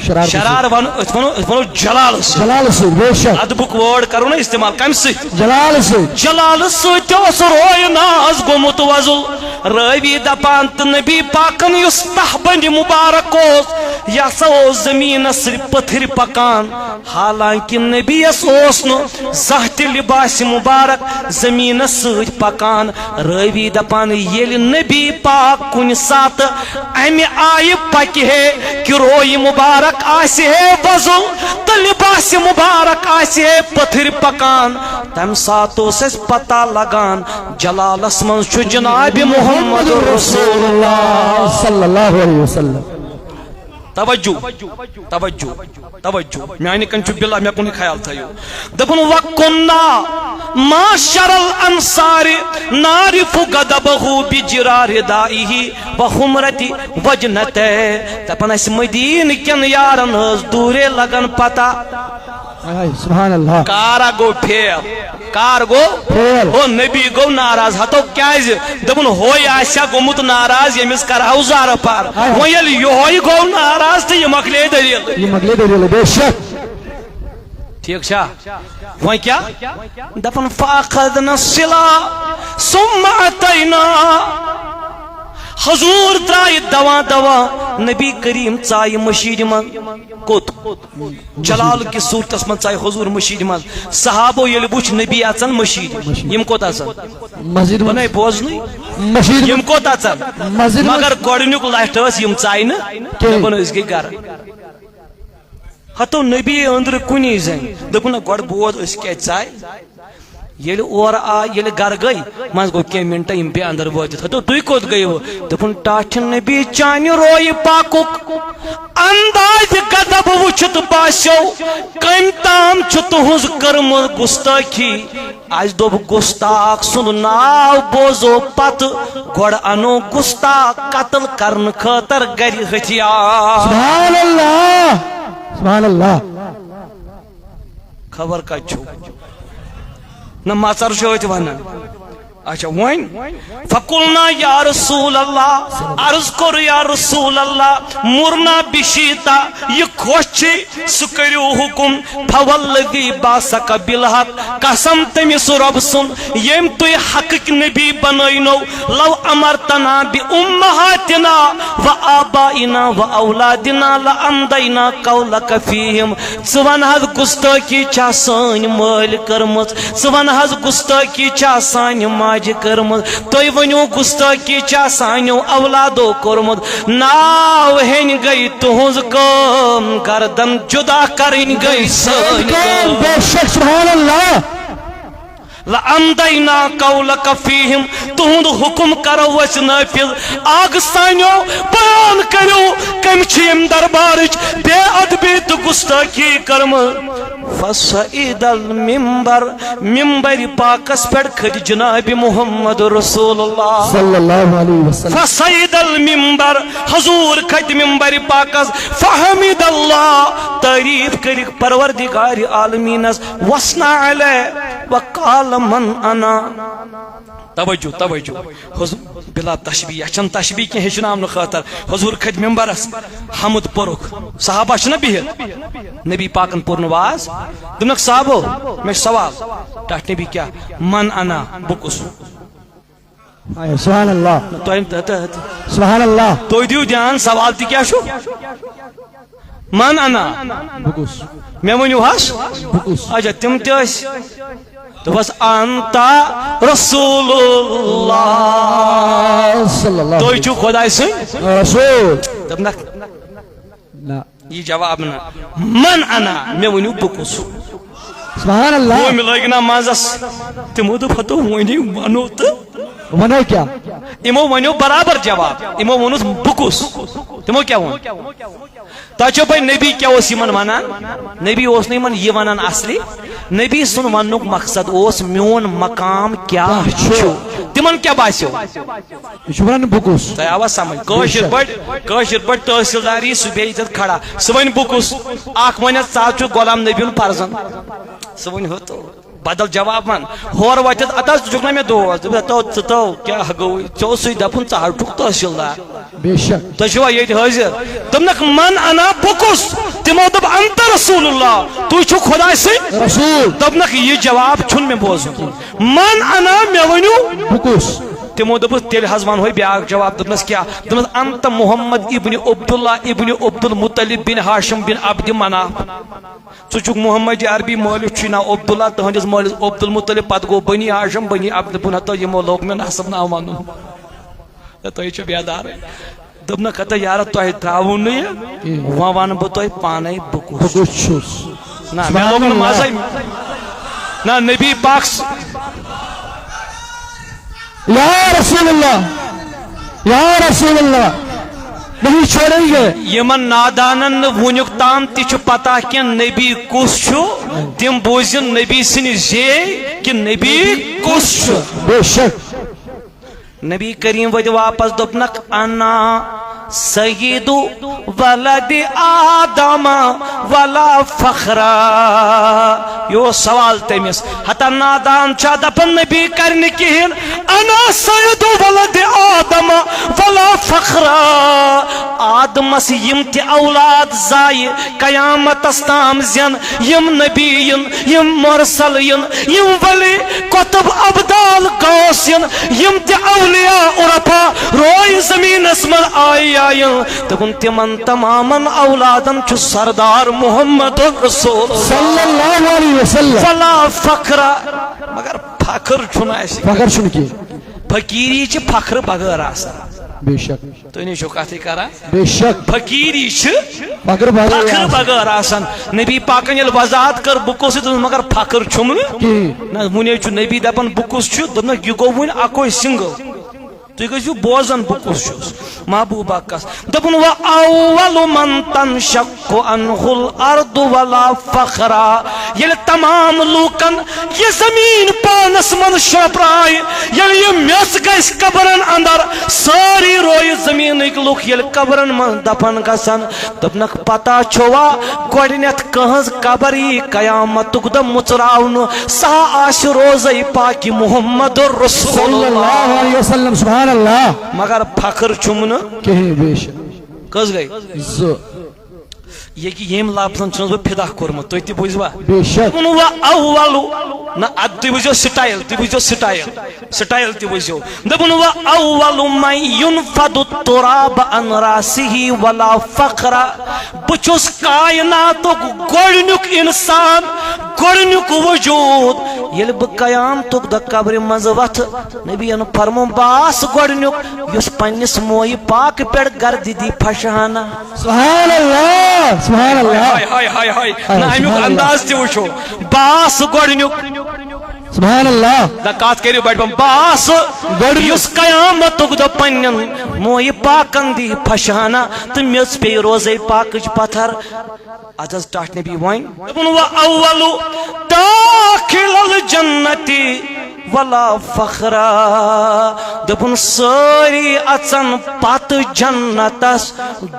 شرارتہٕ سۭتۍ۔ شرار ون-، أسۍ ونو، أسۍ ونو جلالہٕ سۭتۍ۔ جلالہٕ سۭتۍ، بے شک۔ ادبُک word کرو نا استعمال، کمہِ سۭتۍ؟ جلالہٕ سۭتۍ۔ جلالہٕ سۭتۍ تہِ اوس روے ناز گوٚمُت وۄزُل۔ راوی دپان، تہٕ نبی پاکن یُس تہبندِ مبارک اوس، یہِ ہسا اوس زمینس سۭتۍ پٔتھرۍ پکان۔ حالانکہ نبیَس اوس نہٕ زانٛہہ تہِ لباسِ مبارک زمینس سۭتۍ پکان۔ راوی دپان، ییٚلہِ نبی پاک کُنہِ ساتہٕ امہِ آیہِ پکہِ ہے، کہِ روے مبارک آسہِ ہے وۄزُل تہٕ لباسِ مبارک آسہِ ہے پٔتھرۍ پکان، تمہِ ساتہٕ اوس اسہِ پتہ لگان، جلالس منٛز چھُ جناب محمد رسول اللہ۔ صلی اللہ علیہ وسلم۔ توجہ، توجہ، توجہ۔ میانہِ کنۍ چھُ بِلا، مےٚ کُن خیال تھٲیِو۔ دَپُن، وَكُنَّا مَعْشَرَ الْأَنصَارِ نَعْرِفُ غَضَبَهُ بِجِرَارِ رِدَائِهِ وَحُمْرَةِ وَجْنَتَيْهِ۔ دَپان، اَسہِ مدیٖنہٕ کٮ۪ن یارن ٲس دوٗرے لگان پتہ۔ ہاے، سبحان اللہ۔ کارا گوٚو فیل۔ کار گوٚو؟ فیل۔ ہو نبی گوٚو ناراض۔ ہتو کیازِ؟ دوٚپُن، ہوے آسہِ ہا گوٚمُت ناراض، ییٚمِس کرہو زارٕ پار۔ ہاے ہاے۔ وۄنۍ ییٚلہِ یِہوے گوٚو ناراض تہٕ یہِ مۄکلے دٔلیٖل۔ یہِ مۄکلے دٔلیٖل، بے شک۔ ٹھیٖک چھا؟ وۄنۍ کیٛاہ؟ دَپان، فَأَخَذْنَا السِّلَاحَ ثُمَّ أَتَيْنَا۔ حضوٗر درٛایہِ دوا دوا، نبی کریم ژایہِ مٔشیٖدِ منٛز۔ کوٚت؟ جلال کِس صوٗرتس منٛز ژایہِ حضوٗر مٔشیٖدِ منٛز۔ صحابو ییٚلہِ وُچھ نبی اژان مٔشیٖدِ، یِم کوٚت اژان؟ مسجد منٛز۔ بنٲے بوزنٕے۔ مسجد یِم منٛز۔ کوٚت اژان؟ مسجد منٛز۔ مگر گۄڈٕنیُک لٹھ ٲس یِم ژایہِ نہٕ۔ کِہیٖنۍ۔ دَپان، أسۍ گٔے گرٕ۔ ہتو نبی أنٛدرٕ کُنی زٔنۍ۔ دوٚپُن، نہ، گۄڈٕ بوز، أسۍ کیٛازِ ژاے؟ ییٚلہِ اورٕ آے، ییٚلہِ گرٕ گٔے، منٛزٕ گوٚو کینٛہہ مِنٹہٕ، یِم پیٚیہِ اندر وٲتِتھ۔ ہتو، تُہۍ کوٚت گٔیوٕ؟ دوٚپُن، ٹاٹھہِ نبی، چانہِ رویہِ پاکُک اندازِ غضب وٕچھِتھ باسیو، کٔمۍ تام چھُ تُہنٛز کٔرمٕژ گُستٲخی۔ اَسہِ دوٚپ، گُستاخ سُنٛد ناو بوزو پتہٕ، گۄڈٕ اَنو گُستاخ قتل کرنہٕ خٲطرٕ گرِ ہتھیار۔ سبحان اللہ، سبحان اللہ۔ خبر کتہِ چھُو؟ نہ مژر چھُ أتھۍ ونان۔ اچھا، وۄنۍ؟ فقلنا یا رسول اللہ، عرض کوٚر، یا رسول اللہ، مرنا بشیتا، یہِ خۄش چھِ، سُہ کٔرِو حُکُم۔ فوالذی بعثک بالحق، قسم تٔمِس رۄب سُنٛد، ییٚمۍ تُہۍ حقٕکۍ نبی بنٲینو، لو امرتنا بامہاتنا وآبائنا واولادنا لامضینا قولک فیہم۔ ژٕ وَن حظ، گُستٲخی چھا سٲنۍ مٲلۍ کٔرمٕژ؟ ژٕ وَن حظ، گُستٲخی چھا سانہِ ماجہِ کٔرمٕژ؟ تُہۍ ؤنِو، گُستٲخی چھا سانیو اولادو کوٚرمُت؟ ناو ہیٚنۍ گٔے تُہٕنٛز کٲم، گردن جُدا کَرٕنۍ گٔے سٲنۍ کٲم۔ بے شک، سبحان اللہ۔ لامضینا قولک فیہم، تُہُنٛد حُکُم کرو أسۍ نٲفِذ۔ آگہٕ سانیو، بیان کٔرِو، کٔمۍ چھِ ییٚمہِ دربارٕچ بے ادبی تہٕ گُستٲخی کٔرمٕژ؟ فصعد المنبر، منبرِ پاکس پٮ۪ٹھ کھٔتۍ جناب محمد رسول اللہ۔ صلی اللہ علیہ وسلم۔ فصعد المنبر، حضور کھٔتۍ منبرِ پاکس، فحمد اللہ، تعریف کٔرِکھ پروردگار عالمینس، وثنی علیہ، وقال من انا۔ توجہ، توجہ۔ حضور بلا تشبیہ، یہِ چھَنہٕ تشبیہ کینٛہہ ہیٚچھناونہٕ خٲطرٕ۔ حضور کھٔتۍ ممبرس، حمد پوٚرُکھ۔ صحابہ چھِنہ بِہِتھ۔ نبی پاکن پوٚر نہٕ واز۔ دوٚپنکھ، صحابو، مےٚ چھُ سوال۔ ٹاٹھۍ نبی کیٛاہ؟ من انا، بہٕ کُس؟ آے، سبحان اللہ۔ تۄہہِ، تۄہہِ، تۄہہِ، سبحان اللہ۔ تُہۍ دِیِو دھیان، سوال تہِ کیٛاہ چھُ؟ من انا؟ بہٕ کُس؟ مےٚ ؤنِو حظ۔ بہٕ کُس؟ اچھا، تِم تہِ ٲسۍ۔ دوٚپُس، انت رسول اللہ۔ صلی اللہ تُہۍ چھِو خۄداے سٕنٛدۍ۔ رسول۔ دوٚپنکھ، نہ۔ یہِ جواب نہ۔ من انا، مےٚ ؤنِو بہٕ کُس؟ سبحان اللہ۔ قومہِ لٲگۍ نا منٛزس۔ تِمو دوٚپ، ہتو وۄنۍ ونو تہٕ۔ ونو کیٛاہ؟ یِمو ونیو برابر جواب۔ یِمو ووٚنُس، بہٕ کُس؟ تِمو کیٛاہ ووٚن؟ تۄہہِ چھو پاے نبی کیٛاہ اوس یِمن ونان؟ نبی اوس نہٕ یِمن یہِ ونان اصلی۔ نبی سُنٛد وننُک مقصد اوس، میون مقام کیٛاہ چھُ؟ تِمن کیٛاہ باسیو؟ یہِ چھُ وَنان بہٕ کُس؟ تۄہہِ آوا سمجھ؟ کٲشِر پٲٹھۍ، کٲشِر پٲٹھۍ تحصیلدار یی، سُہ بیٚیہِ ییٚتٮ۪تھ کھڑا، سُہ وَنہِ بہٕ کُس؟ اکھ وَنٮ۪س، ژٕ حظ چھُکھ غلام نبی یُن فرزند۔ سُہ وَنہِ ہُہ تو بدل جواب وَن۔ ہورٕ وَتھِ، اَتھ حظ ژٕ چھُکھ نہ مےٚ دوس؟ دوٚپُس، ہتو، ژٕ تو، کیٛاہ گوٚوُے؟ ژےٚ اوسُے دَپُن، ژٕ حظ چھُکھ تحصیلدار۔ بے شک۔ تُہۍ چھِوا ییٚتہِ حٲضِر؟ دوٚپنَکھ، من انا، بہٕ کُس؟ تِمو دوٚپ، انت رسول اللہ، تُہۍ چھِو خۄداے سٕنٛدۍ۔ رسول۔ دوٚپنَکھ، یہِ جواب چھُنہٕ مےٚ بوزُن۔ من انا، مےٚ ؤنِو۔ بہٕ کُس؟ تِمو دوٚپُس، تیٚلہِ حظ وَنہوے بیٛاکھ جواب۔ دوٚپنَس، کیٛاہ؟ دوٚپنَس، انت محمد ابن عبداللہ ابن عبد المطلب بن ہاشم بن عبد مناف۔ ژٕ چھُکھ محمد عربی، مٲلِس چھُے ناو عبداللہ، تُہٕنٛدِس مٲلِس عبدالمطلب، پتہٕ گوٚو بنی ہاشم، بنی عبد، بہٕ نہ تو یِمو لوگ مےٚ نسب ناو وَنُن۔ تہٕ تُہۍ چھِو بیدارٕے۔ دوٚپنَکھ، ہتا یارا، تۄہہِ ترٛاوُن نہٕ یہِ، کِہیٖنۍ۔ وۄنۍ وَنہٕ بہٕ تۄہہِ پانَے بہٕ کُس۔ بہٕ کُس چھُس؟ نہ، مےٚ سبحان لوٚگ نہٕ اللہ۔ مَزَے۔ نہ، نبی پاک س-، یا رسول اللہ، یا رسول اللہ، نہیں چھوڑیں گے۔ یِمَن نادانَن نہٕ وٕنیُک تام تہِ چھُ پتہ کینٛہہ نبی کُس چھُ، تِم بوٗزِن نبی سٕنٛدِ زے کہِ نبی کُس چھُ۔ بے شک۔ نبی کریم وٲتۍ واپس، دوٚپنکھ، انا سید ولد آدم ولا فخرا۔ یہِ اوس سوال تٔمِس۔ ہتا نادان چھا دپان نبی کرِ نہٕ کِہیٖنۍ۔ انا سید ولد آدم ولا فخرا۔ آدمس یِم تہِ اولاد زایہِ، قیامتس تام زٮ۪ن، یِم نبی یِن، یِم مرسل یِن، یِم ولی قطب ابدال غوث یِن، یِم تہِ اولیاء عرفا روئے زمینس منٛز آیہِ آیہِ۔ دوٚپُن، تِمن تمامن اولادن چھُ سردار محمد رسول۔ صلی اللہ علیہ وسلم۔ فلا فخر، مگر فخر چھُنہٕ اَسہِ۔ فخر چھُنہٕ کینٛہہ۔ فقیری چھِ فخر بغٲر آسان۔ بے شک۔ تُہۍ نے چھِو کتھٕے کران۔ بے شک۔ فقیری چھِ فخر بغٲر فخر آسان۔ بغٲر آسان۔ نبی پاکن ییٚلہِ وضاحت کٔر، بہٕ کُس چھُس، دوٚپُن، مگر فخر چھُم نہٕ۔ کِہیٖنۍ۔ نہ، وُنے چھُ نبی دپان، بہٕ کُس چھُ؟ دوٚپنکھ، یہِ گوٚو وُنہِ اکوے single۔ تُہۍ گٔژھِو بوزان، بہٕ کُس چھُس۔ محبوبہ کس۔ دوٚپُن، وَأَوَّلُ مَنْ تَنْشَقُّ عَنْهُ الْأَرْضُ وَلَا فَخْرًا۔ ییٚلہِ تمام لوٗکن یہِ زمیٖن پانس منٛز شرپرایہِ، ییٚلہِ یہِ میٚژ گژھِ قبرن اندر، سٲری رویہِ زمیٖنٕکۍ لُکھ ییٚلہِ قبرن منٛز دفن گژھن، دوٚپنکھ، پتہ چھوا گۄڈٕنیتھ کٕہٕنٛز قبر یی قیامتُک دۄہ مُژراونہٕ؟ سۄ آسہِ روزے پاکہِ محمد رسول صلی اللہ اللہ۔ علیہ وسلم۔ سبحان اللہ۔ مگر فخر چھُم نہٕ۔ کِہیٖنۍ، بے شک۔ کٔژ گٔے؟ زٕ۔ یہِ کہِ ییٚمۍ لفظن چھُنس بہٕ فدا کوٚرمُت، تُہۍ تہِ بوٗزوا؟ بے شک۔ دوٚپُن، وَأَوَّلُ، نہ، اَدٕ تُہۍ وٕچھزیو style، تُہۍ وٕچھزیو style، style تہِ وٕچھزیو۔ دوٚپُن، وَأَوَّلُ مَنْ يُنْفَضُ التُّرَابُ عَنْ رَأْسِهِ وَلَا فَخْرًا۔ بہٕ چھُس کائناتُک گۄڈٕنیُک اِنسان، گۄڈٕنیُک وجوٗد۔ ییٚلہِ بہٕ قیامتُک دۄہ قبرِ منٛز وۄتھٕ، نبی یَن فرموو، بہٕ آس گۄڈٕنیُک یُس پننِس مویہِ پاکہٕ پٮ۪ٹھ گردِ دی فشانہ۔ سبحان اللہ، سبحان اللہ۔ ہاے، ہاے، ہاے، ہاے۔ ہاے، نہ، امیُک سبحان اللہ۔ انداز تہِ وٕچھو۔ بہٕ آس گۄڈٕنیُک۔ سبحان اللہ۔ نہ، کتھ کٔرِو بڑِ پہم۔ بہٕ آس گۄڈٕنیُک۔ یُس قیامتُک دۄہ پننٮ۪ن مویہِ پاکن دی فشانہ تہٕ میٚژ پیٚیہِ روزے پاکٕچ پتھر۔ ادٕ حظ ٹاٹھ نبی وۄنۍ۔ دوٚپُن، وَأَوَّلُ دَاخِلِي الْجَنَّةِ وَلَا فَخْرًا۔ دوٚپُن، سٲری اژن پتہٕ جنتس،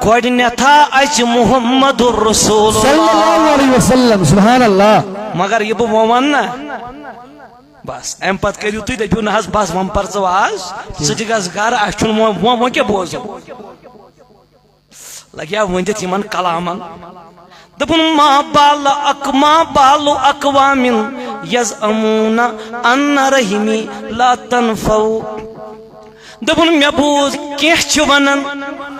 گۄڈٕنیتھا اژِ محمد رسول صلی اللہ۔ اللہ علیہ وسلم۔ سبحان اللہ۔ مگر یہِ بہٕ وۄنۍ ونہٕ نا، بس، امہِ پتہٕ کٔرِو تُہۍ، دٔپِو، نہ حظ، بس، وۄنۍ پر ژٕ واز، ژٕ تہِ گژھ گرٕ، اسہِ چھُنہٕ وۄنۍ، وۄنۍ، وۄنۍ کیٛاہ بوزو؟ لگیا ؤنِتھ یِمن کلامن۔ دوٚپُن، ما بال اق-، ما بال اقوام یزعمون ان رحمی لا تنفع۔ دوٚپُن، مےٚ بوٗز کینٛہہ چھِ ونان۔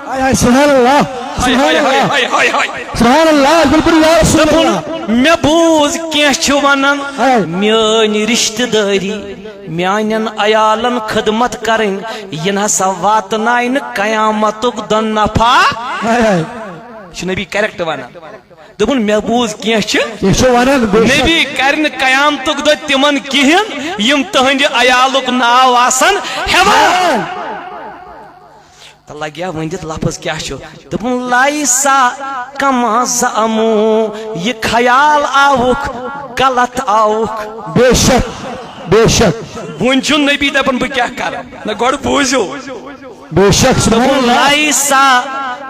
ہاے ہاے، سبحان اللہ، ہاے سبحان ہاے ہاے اللہ۔ ہاے ہاے ہاے۔ سبحان اللہ، بالکل یا رسول دوٚپُن، اللہ۔ مےٚ بوٗز کینٛہہ چھِ ونان، ہاے۔ میٲنۍ رشتہٕ دٲری، میانٮ۪ن عیالن خدمت کرٕنۍ، یہِ نہ سا واتناے نہٕ قیامتُک دۄہ نفع۔ ہاے ہاے۔ چھُ نبی کریکٹ ونان۔ دوٚپُن، مےٚ بوٗز کینٛہہ چھِ۔ یہِ چھُ ونان، بے شک۔ نبی کرِ نہٕ قیامتُک دۄہ تِمن کِہیٖنۍ، یِم تُہنٛدِ عیالُک ناو آسن ہٮ۪وان۔ ہٮ۪وان۔ تہٕ لگیا ؤنِتھ لفظ کیٛاہ چھُ؟ دوٚپُن، "لیسا کما زعمو"، یہِ خیال آوُکھ، غلط آوُکھ۔ بے شک، بے شک۔ وۄنۍ چھُ نبی دپان، "بہٕ کیٛاہ کرٕ؟" نہ، گۄڈٕ بوٗزِو۔ بے شک، سبحان دوٚپُن، اللہ۔ "لیسا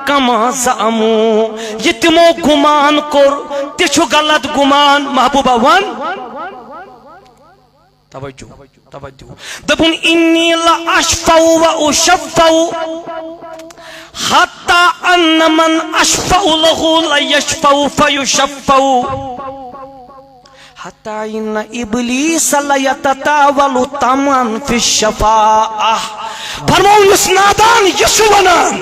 کما زعمو"، یہِ تِمو گُمان کوٚر، تہِ چھُ غلط گُمان۔ محبوبہ، وَن۔ توجہ، توجہ۔ دوٚپُن، "انی لاشفع و اشفع، حتی ان من اشفع لہ لیشفع فیشفع، حتی ان ابلیس لیتطاول طمعا فی الشفاعہ۔" فرماوُن، یُس نادان یہِ چھُ ونان،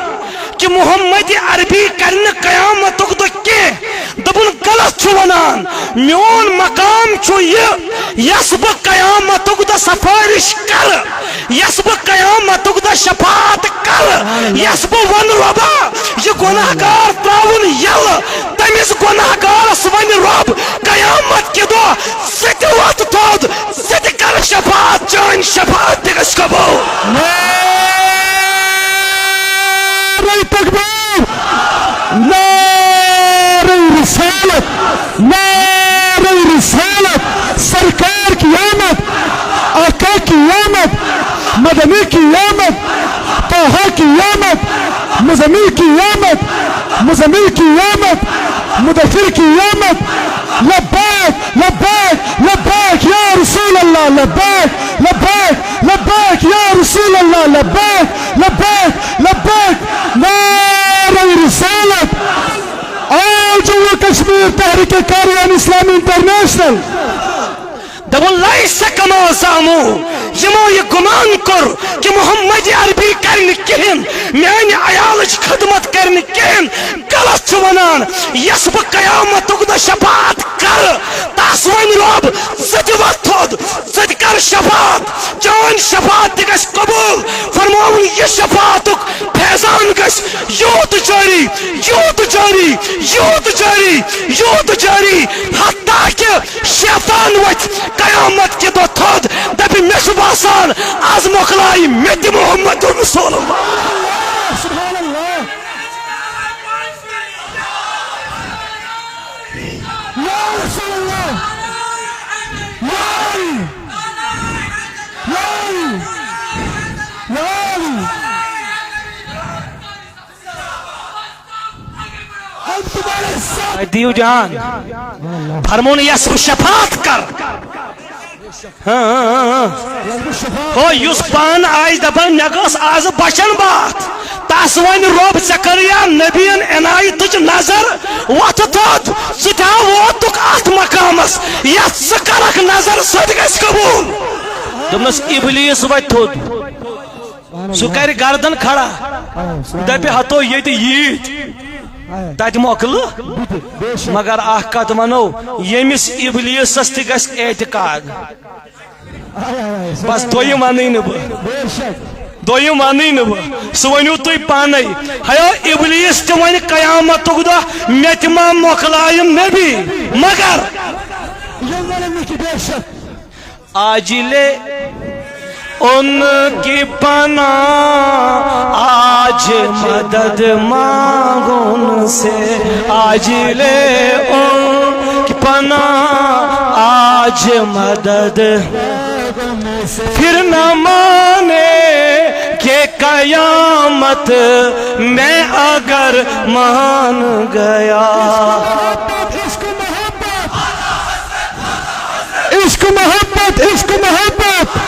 کہ محمد عربی کرِ نہٕ قیامتُک دۄہ کینٛہہ۔ دوٚپُن، غلط چھُ ونان، میون مقام چھُ یہِ، یس بہٕ قیامتُک دۄہ سفارش کرٕ، یس بہٕ قیامتُک دۄہ شفاعت کرٕ، یس بہٕ ونہٕ، رۄبا، یہِ گۄناہ گار تراوُن یلہٕ، تٔمِس گۄناہ گارس ونہِ رۄب، قیامت کہِ دۄہ ژٕ تہِ وۄتھ تھوٚد، ژٕ تہِ کر شفاعت، چٲنۍ شفاعت تہِ گژھِ قبول۔ نعرہ تکبیر، نعرہ رسالت، نعرہ رسالت، سرکار کی آمد، آقا کی آمد، مدنی کی آمد، طه کی آمد، مزمل کی آمد، مزمل کی آمد، مدثر کی آمد۔ لبیک، لبیک، لبیک یا رسول اللہ، لبیک، لبیک، لبیک یا رسول اللہ، لبیک، لبیک، لبیک۔ نعرہ رسالت، آل جموں و کشمیر تحریک کاروان اسلامی انٹرنیشنل۔ دوٚپُن، "لیس کما زعمو"، یِمو یہِ گُمان کوٚر کہ محمد عربی کرِ نہٕ کِہیٖنۍ، میانہِ عیالٕچ خدمت کرِ نہٕ کِہیٖنۍ، غلط چھُ ونان۔ یس بہٕ قیامتُک دۄہ شفاعت کرٕ، تس ونہِ رۄب، ژٕ تہِ وۄتھ تھوٚد، ژٕ تہِ کر شفاعت، چٲنۍ شفاعت تہِ گژھِ قبول۔ فرماوُن، یہِ شفاعتُک فیضان گژھِ یوٗت جٲری، یوٗت جٲری، یوٗت جٲری، یوٗت جٲری، حتیٰ کہ شیطان وۄتھِ قیامت کہِ دۄہ تھوٚد، دپہِ، "مےٚ چھُ باسان، از مۄکلایہِ مےٚ تہِ محمد رسول اللہ۔" سبحان اللہ۔ یا رسول اللہ۔ یا علی۔ یا علی۔ یا علی۔ دیو جان، فرمون یس بہٕ شفاعت کر۔ ہاں، ہاں، ہاں۔ ہو، یُس پانہٕ آسہِ دپان، مےٚ گٔژھ آز بچن باتھ، تس ونہِ رۄب، ژےٚ کٔریا نبین عنایتٕچ نظر؟ وۄتھٕ تھوٚد، ژٕ تہِ ہا ووتُکھ اتھ مقامس، یتھ ژٕ کرکھ نظر، سُہ تہِ گژھِ قبول۔ دوٚپنس، ابلیس وۄتھِ تھوٚد۔ سُہ کرِ گردن کھڑا، دپہِ، ہتو ییٚتہِ ییٖتۍ، تتہِ مۄکلہٕ۔ مگر اکھ کتھ ونو، ییٚمِس ابلیسس تہِ گژھِ اعتقاد، بس دوٚیِم ونٕے نہٕ بہٕ، دوٚیِم ونٕے نہٕ بہٕ، سُہ ؤنِو تُہۍ پانے۔ ہیو ابلیس تہِ ونہِ قیامتُک دۄہ، مےٚ تہِ ما مۄکلایہِ نبی، مگر آج لے ان کی پناہ، آج مدد مانگو ان سے، آج لے ان کی پناہ، آج مدد۔ پھر نہ مانے کہ قیامت میں اگر مان گیا۔ عشق محبت، عشق محبت،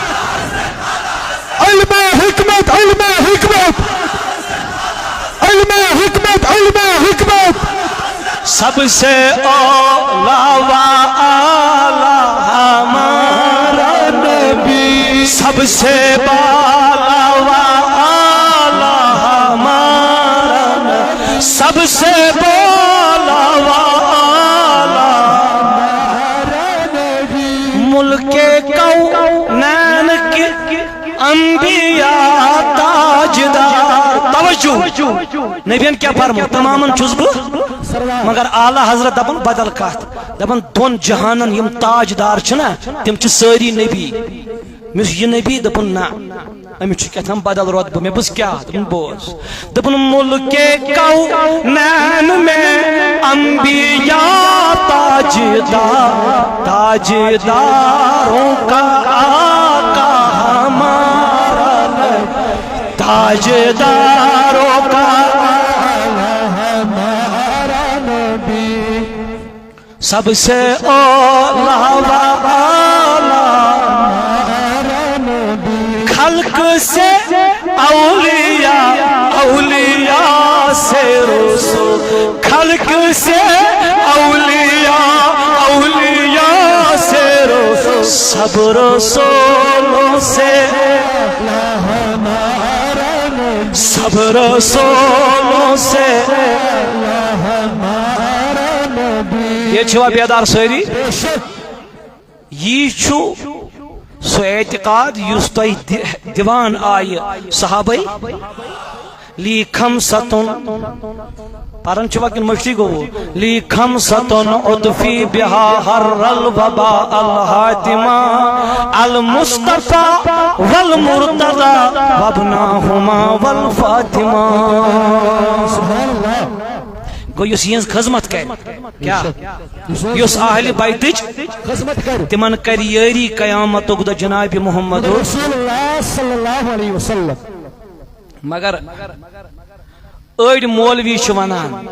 علم حکمت، علم حکمت، علم حکمت، علم حکمت۔ سب سے اولا و اعلیٰ ہمارا نبی، سب سے بالا و اعلیٰ ہمارا نبی، سب سے بالا و اعلیٰ۔ ملک کونین کے انبیاء تاجدار۔ توجہ۔ نبین کیا فرمو؟ تمامن چھُس بہٕ، مگر اعلیٰ حضرت دپان بدل کتھ۔ دپان دۄن جہانن یِم تاجدار چھِنہ، تِم چھِ سٲری نبی۔ مےٚ ووٚنُس، یہِ نبی؟ دوٚپُن، نہ، أمِس چھُ کیٛاہ تام بدل رۄتبہٕ۔ مےٚ ووٚنُس، کیٛاہ؟ دوٚپُن، بوز۔ دوٚپُن، ملک کونین میں انبیاء تاجدار، تاجداروں کا آقا ہمارا نبی، تاجداروں کا آقا ہمارا نبی۔ سب سے اولا و اعلیٰ خلق سے اولیاء، اولیاء سے رسول، خلق سے اولیاء، اولیاء سے رسول، سب رسولوں سے، سب رسولوں سے۔ یہ چھوا بیدار سٲری؟ یی چھُ سُہ اعتقاد یُس تۄہہِ دِ-، دِوان آیہِ صحابَے۔ لی خمستن، پران چھُوا کِنہٕ مٔشتٕے گوٚوٕ؟ لی خمستن عطفی بہا حر الوبا الحاتمہ، المصطفیٰ والمرتضیٰ وابناہما والفاطمہ۔ سبحان اللہ۔ گوٚو یُس یِہٕنٛز خدمت کرِ، کیا؟ یُس اہل بیتٕچ خدمت کرِ۔ تِمن کرِ یٲری قیامتُک دۄہ جناب محمد۔ رسول اللہ صلی اللہ علیہ وسلم۔ مگر أڑۍ مولوی چھِ ونان،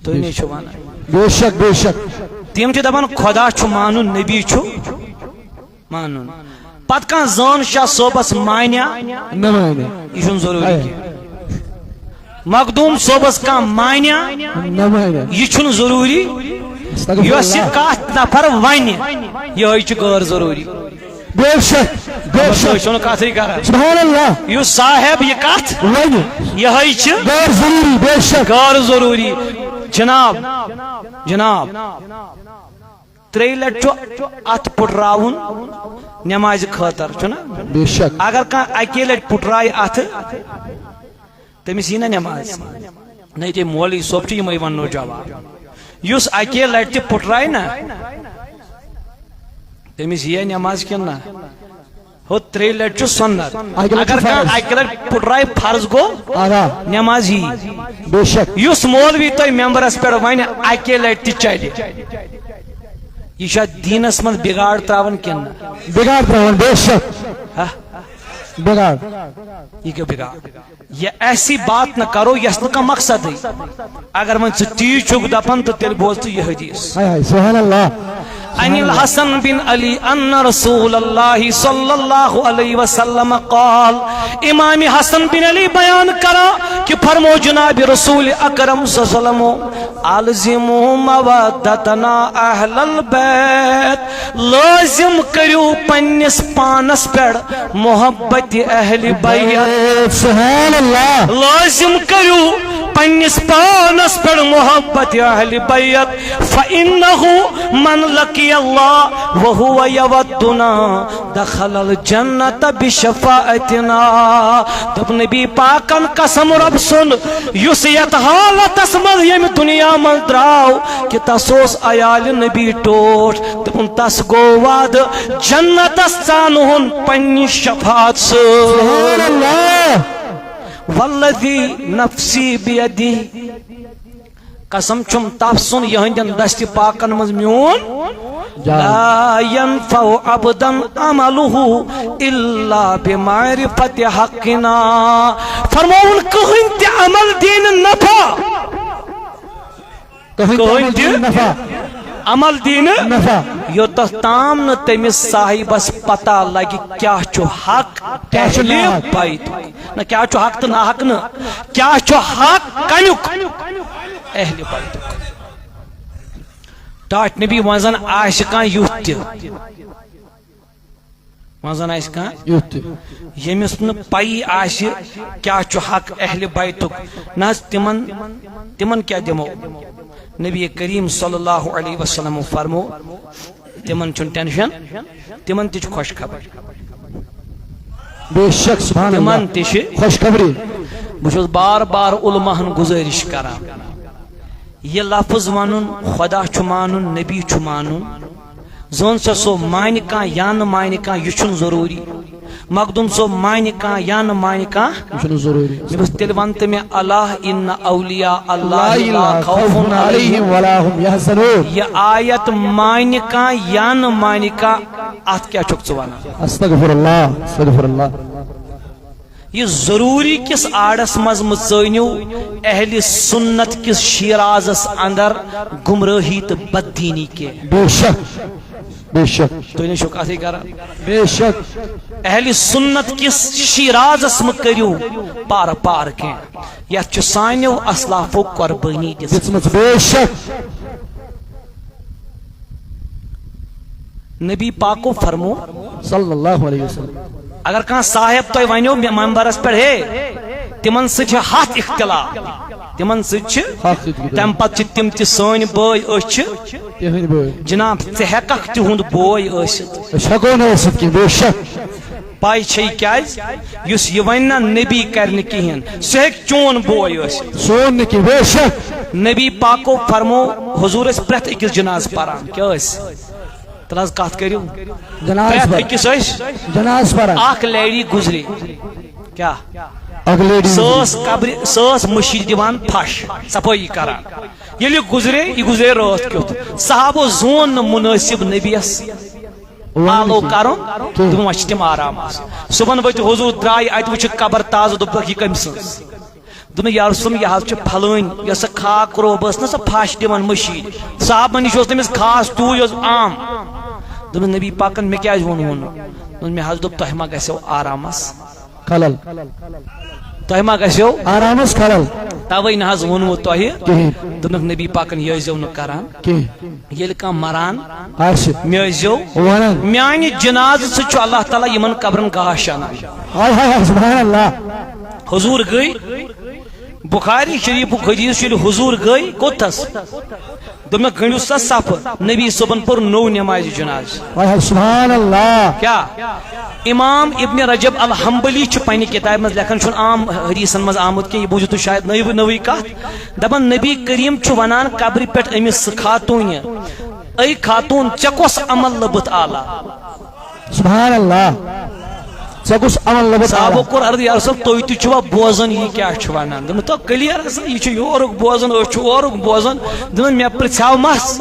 تُہۍ نے چھِو ونان۔ بے شک، بے شک۔ تِم چھِ دپان خدا چھُ مانُن، نبی چھُ مانُن۔ پتہٕ کانٛہہ زٲن شاہ صٲبس مانیا؟ نہ مانیا۔ یہِ چھُنہٕ ضروٗری اے۔ کینٛہہ۔ مخدوٗم صٲبس کانٛہہ مانیا؟ نہ مانیا۔ یہِ چھُنہٕ ضروٗری۔ استغفر یۄس یہِ اللہ۔ کتھ نفر ونہِ، یِہوٚے چھُ غٲر ضروٗری۔ بے شک، بے مطلب، شک۔ تُہۍ چھِو نہٕ کتھٕے کران۔ سبحان اللہ۔ یُس صاحب یہِ کتھ ونہِ۔ یِہوٚے چھِ غٲر ضروٗری، بے شک۔ غٲر ضروٗری۔ جناب، جناب۔ ترٛیٚیہِ لٹہِ چھُ اتھ پُٹراوُن نمازِ خٲطرٕ، چھُنہ؟ بے شک۔ اگر کانٛہہ اکی لٹہِ پُٹرایہِ اتھٕ، تٔمِس یی نہ نماز؟ نہ، ییٚتہِ مولوی صٲب چھُ، یِمے وننو جواب۔ یُس اکی لٹہِ تہِ پُٹرایہِ نہ، تٔمِس یی نماز کِنہٕ نہ؟ ہُہ ترٛیٚیہِ لٹہِ چھُ سُنت۔ اکہِ لٹہِ اگر چھُ کانٛہہ فرض۔ اکہِ لٹہِ پُٹرایہِ، فرض گوٚو، آ۔ نماز یی۔ بے شک۔ یُس مولوی تۄہہِ ممبرس پٮ۪ٹھ ونہِ اکے لٹہِ تہِ چلہِ، یہِ چھا دیٖنس منٛز بگاڑ تراوان کِنہٕ نہ؟ بگاڑ تراوان، بے شک۔ ہا؟ بگاڑ۔ یہِ کیٛاہ بگاڑ؟ یہ ایسی بات نہ کرو، یس نہٕ کانٛہہ مقصدٕے۔ اگر وۄنۍ ژٕ تی چھُکھ دپان، تہٕ تیٚلہِ بوز ژٕ یہِ حدیث۔ ہاے ہاے، سبحان اللہ۔ عن الحسن بن علی ان رسول اللہ صلی اللہ علیہ وسلم قال، امام حسن بن علی بیان کران کہ فرمو جناب رسول اکرم صلی اللہ علیہ وسلم، الزموا مودتنا اہل البیت، لازم کٔرِو پننِس پانس پٮ۪ٹھ محبت اہل بیت۔ سبحان اللہ۔ لازم کٔرِو پننِس پانس پٮ۪ٹھ محبت اہل بیت۔ فإنه من لقي الله وهو يودنا دخل الجنة بشفاعتنا۔ دوٚپ نبی پاکن قسم رب سُنٛد، یُس یتھ حالتس منٛز ییٚمہِ دُنیا منٛز درٛاو کہِ تس اوس عیالِ نبی ٹوٹھ، دوٚپُن تس گوٚو وعدٕ جنتس ژانہون پننہِ شفاعت سۭتۍ۔ سبحان اللہ۔ والذی نفسی بیدی، قسم چھُم تف سُنٛد یِہنٛدٮ۪ن دستِ پاکن منٛز میون۔ جان۔ لا ينفع عبدا عمله الا بمعرفة حقنا۔ فرمووُن کٕہٕنۍ تہِ عمل دِیہِ نہٕ نفع۔ کٕہٕنۍ تہِ کٕہٕنۍ عمل تہِ دِیہِ نہٕ نفع۔ عمل دِیہِ نہٕ نفع۔ یوٚتتھ تام نہٕ تٔمِس صاحبس پتہ لگہِ کیٛاہ چھُ حق کیٛاہ چھُ اہلِ ناحق۔ بیتُک۔ نہ کیٛاہ چھُ حق تہٕ ناحق نہٕ۔ کیٛاہ چھُ حق کمیُک؟ اہلِ بیتُک۔ ٹاٹھۍ نبی وۄنۍ زن آسہِ کانٛہہ یُتھ تہِ، وۄنۍ زن آسہِ کانٛہہ یُتھ تہِ۔ ییٚمِس نہٕ پَیی آسہِ کیٛاہ چھُ حق اہلِ بیتُک، نہ حظ تِمن، تِمن کیٛاہ دِمو؟ نبی کریم صلی اللہ علیہ وسلم فرمو، تِمن چھُنہٕ ٹینشن، تِمن تہِ چھُ خۄش خبر۔ بے شک، سبحان اللہ۔ تِمن تہِ چھِ۔ خوشخبری۔ بہٕ چھُس بار بار علماہن گُزٲرِش کران، یہِ لفظ ونُن، خدا چھُ مانُن، نبی چھُ مانُن، زون سا سُہ مانہِ کانٛہہ یا نہٕ مانہِ کانٛہہ، یہِ چھُنہٕ ضروٗری۔ مخدوم صٲب مانہِ کانٛہہ یا نہٕ مانہِ کانٛہہ۔ یہِ چھُنہٕ ضروٗری۔ مےٚ دوٚپُس، تیٚلہِ وَن تہٕ مےٚ، الا ان اولیاء اللہ لا خوف علیہم ولا هم يحزنون۔ یہِ آیت مانہِ کانٛہہ یا نہٕ مانہِ کانٛہہ، اَتھ کیٛاہ چھُکھ ژٕ وَنان؟ استغفر اللہ، استغفر اللہ۔ یہِ ضروٗری کِس آڑس منٛز مہٕ ژٲنِو اہلِ سُنت کِس شیرازس اندر گمرٲہی تہٕ بددیٖنی کینٛہہ۔ بے شک، بے شک۔ تُہۍ نے چھِو کتھٕے کران۔ بے شک۔ اہلِ سُنت کِس شیرازس مہٕ کٔرِو پارٕ پارٕ کینٛہہ۔ یتھ چھِ سانیو اسلافو قربٲنی دِژمٕژ۔ دِژمٕژ، بے شک۔ نبی پاکو فرمو، صلی اللہ علیہ وسلم۔ اگر کانٛہہ صاحب تۄہہِ ونیو مےٚ منبرس پٮ۪ٹھ، ہے، تِمن سۭتۍ چھِ ہتھ اختلاف، تِمن سۭتۍ چھِ، ہتھ اختلاف۔ تمہِ پتہٕ چھِ تِم تہِ سٲنۍ بٲے، أسۍ چھِ تِہنٛدۍ بٲے۔ جناب، ژٕ ہٮ۪ککھ تِہُنٛد بوے ٲسِتھ؟ أسۍ ہٮ۪کو نہٕ ٲسِتھ کینٛہہ، بے شک۔ پاے چھے کیازِ؟ یُس یہِ ونہِ نہ نبی کرِ نہٕ کِہیٖنۍ، سُہ ہیٚکہِ چون بوے ٲسِتھ۔ سون نہٕ کینٛہہ، بے شک۔ نبی پاکو فرمو، حضور ٲسۍ پرٛٮ۪تھ أکِس جنازٕ پران۔ کیٛاہ ٲسۍ؟ تَلہٕ حظ کَتھ کٔرِو۔ جنازٕ پران۔ پرٛٮ۪تھ أکِس ٲسۍ۔ جنازٕ پران۔ اکھ لیڈی گُزرے۔ کیٛاہ؟ اکھ لیڈی سۄ گُزرے۔ ٲس قبرِ، سۄ ٲس مٔشیٖد دِوان پھش، صفٲیی کران۔ ییٚلہِ یہِ گُزرے، یہِ گُزرے رٲتھ کیُتھ۔ صحابو زون نہٕ مُنٲسِب نبیَس آلو کرُن، کینٛہہ۔ دوٚپُن، وۄنۍ چھِ تِم آرامس۔ صُبحن ؤتھۍ حضور، درٛاے اَتہِ، وٕچھِکھ قبر تازٕ، دوٚپُکھ، یہِ کٔمۍ سٕنٛز؟ دوٚپُن، یا رسول، یہِ حظ چھِ پھلٲنۍ، یۄس سۄ خاک روب ٲس نہ، سۄ پھش دِوان مٔشیٖد۔ صحابن نِش اوس تٔمِس خاص توٗ، یہِ اوس عام۔ دوٚپُن، نبی پاکن مےٚ کیٛازِ ووٚن، ووٚن؟ دوٚپُن، مےٚ حظ دوٚپ، تۄہہِ ما گژھیو آرامس خلل؟ تۄہہِ ما گژھیو آرامس خلل؟ توے نہ حظ ووٚنوُ تۄہہِ۔ کِہیٖنۍ۔ دوٚپنکھ، نبی پاکن یہِ ٲسۍزیو نہٕ کران۔ کِہیٖنۍ۔ ییٚلہِ کانٛہہ مران آسہِ۔ مےٚ ٲسۍزیو وَنان۔ میانہِ جنازٕ سۭتۍ چھُ اللہ تعالیٰ یِمن قبرن گاش انان۔ ہاے ہاے ہاے، سبحان اللہ۔ حضور گٔے، بخاری شریفُک حدیث چھُ، ییٚلہِ حضور گٔے کوٚتتھس؟ دوٚپمَکھ، گٔنڈِو سا صفہٕ۔ نبی صٲبن پوٚر نوٚو نمازِ جنازٕ۔ ہاے ہاے، سبحان اللہ۔ کیٛاہ؟ امام ابن رجب الحنبلی چھُ پننہِ کتابہِ منٛز لیکھان، چھُنہٕ عام حدیثن منٛز آمُت کینٛہہ، یہِ بوٗزِو تُہۍ شاید نٔوٕے نٔوٕے کتھ۔ دپان، نبی کریم چھُ ونان قبرِ پٮ۪ٹھ أمِس خاتوٗنہِ، اے خاتوٗن، ژےٚ کۄس عمل لٔبٕتھ اعلیٰ؟ سبحان اللہ۔ ژےٚ کُس عمل لوٚبُتھ صحابو اعلیٰ؟ کوٚر عرض، یا رسول، تُہۍ تہِ چھِوا بوزان، یہِ کیٛاہ چھُ ونان؟ دوٚپمَس، تو clear ہسا، یہِ چھُ یورُک بوزان، أسۍ چھِ اورُک بوزان۔ دوٚپمَس، مےٚ پرٛژھیٛاو مَس،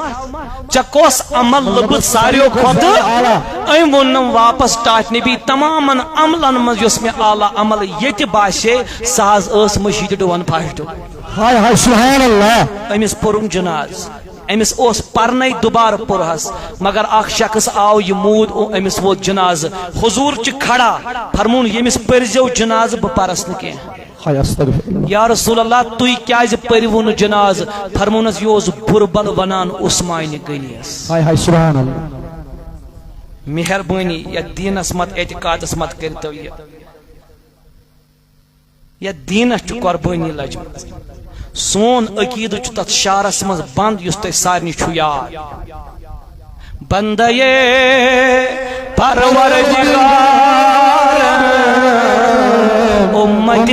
ژےٚ کۄس عمل لوٚبُتھ ساروِیو کھۄتہٕ؟ أمۍ ووٚن نہٕ واپس ٹاٹھ نبی، تمامن عملن منٛز یۄس مےٚ اعلیٰ عمل ییٚتہِ باسے، سۄ حظ ٲس مٔشیٖدِ ڈُوَن پھش ڈُوُن۔ ہاے ہاے، سبحان اللہ۔ أمِس پوٚرُن جناز۔ أمِس اوس پرنے دوبارٕ پوٚرہس، مگر اکھ شخص آو، یہِ موٗد، او، أمِس ووت جنازٕ۔ حضور چھُ کھڑا، فرموُن، ییٚمِس پٔرزیو جنازٕ، بہٕ پرس نہٕ کینٛہہ۔ ہاے استغفر اللہ۔ یا رسول اللہ، تُہۍ کیازِ پٔرِوٕ نہٕ جنازٕ؟ فرموونس، یہِ اوس بُربل ونان عثمانِ غنیَس۔ ہاے ہاے، سبحان اللہ۔ مہربٲنی، یتھ دیٖنس مت، اعتقادس مت کٔرتو یہِ۔ یتھ دیٖنس چھُ قربٲنی لٔجمٕژ۔ سون عقیدٕ چھُ تتھ شعرس منٛز بند، یُس تۄہہِ سارنٕے چھُ یاد۔ بندے پروردگار، امت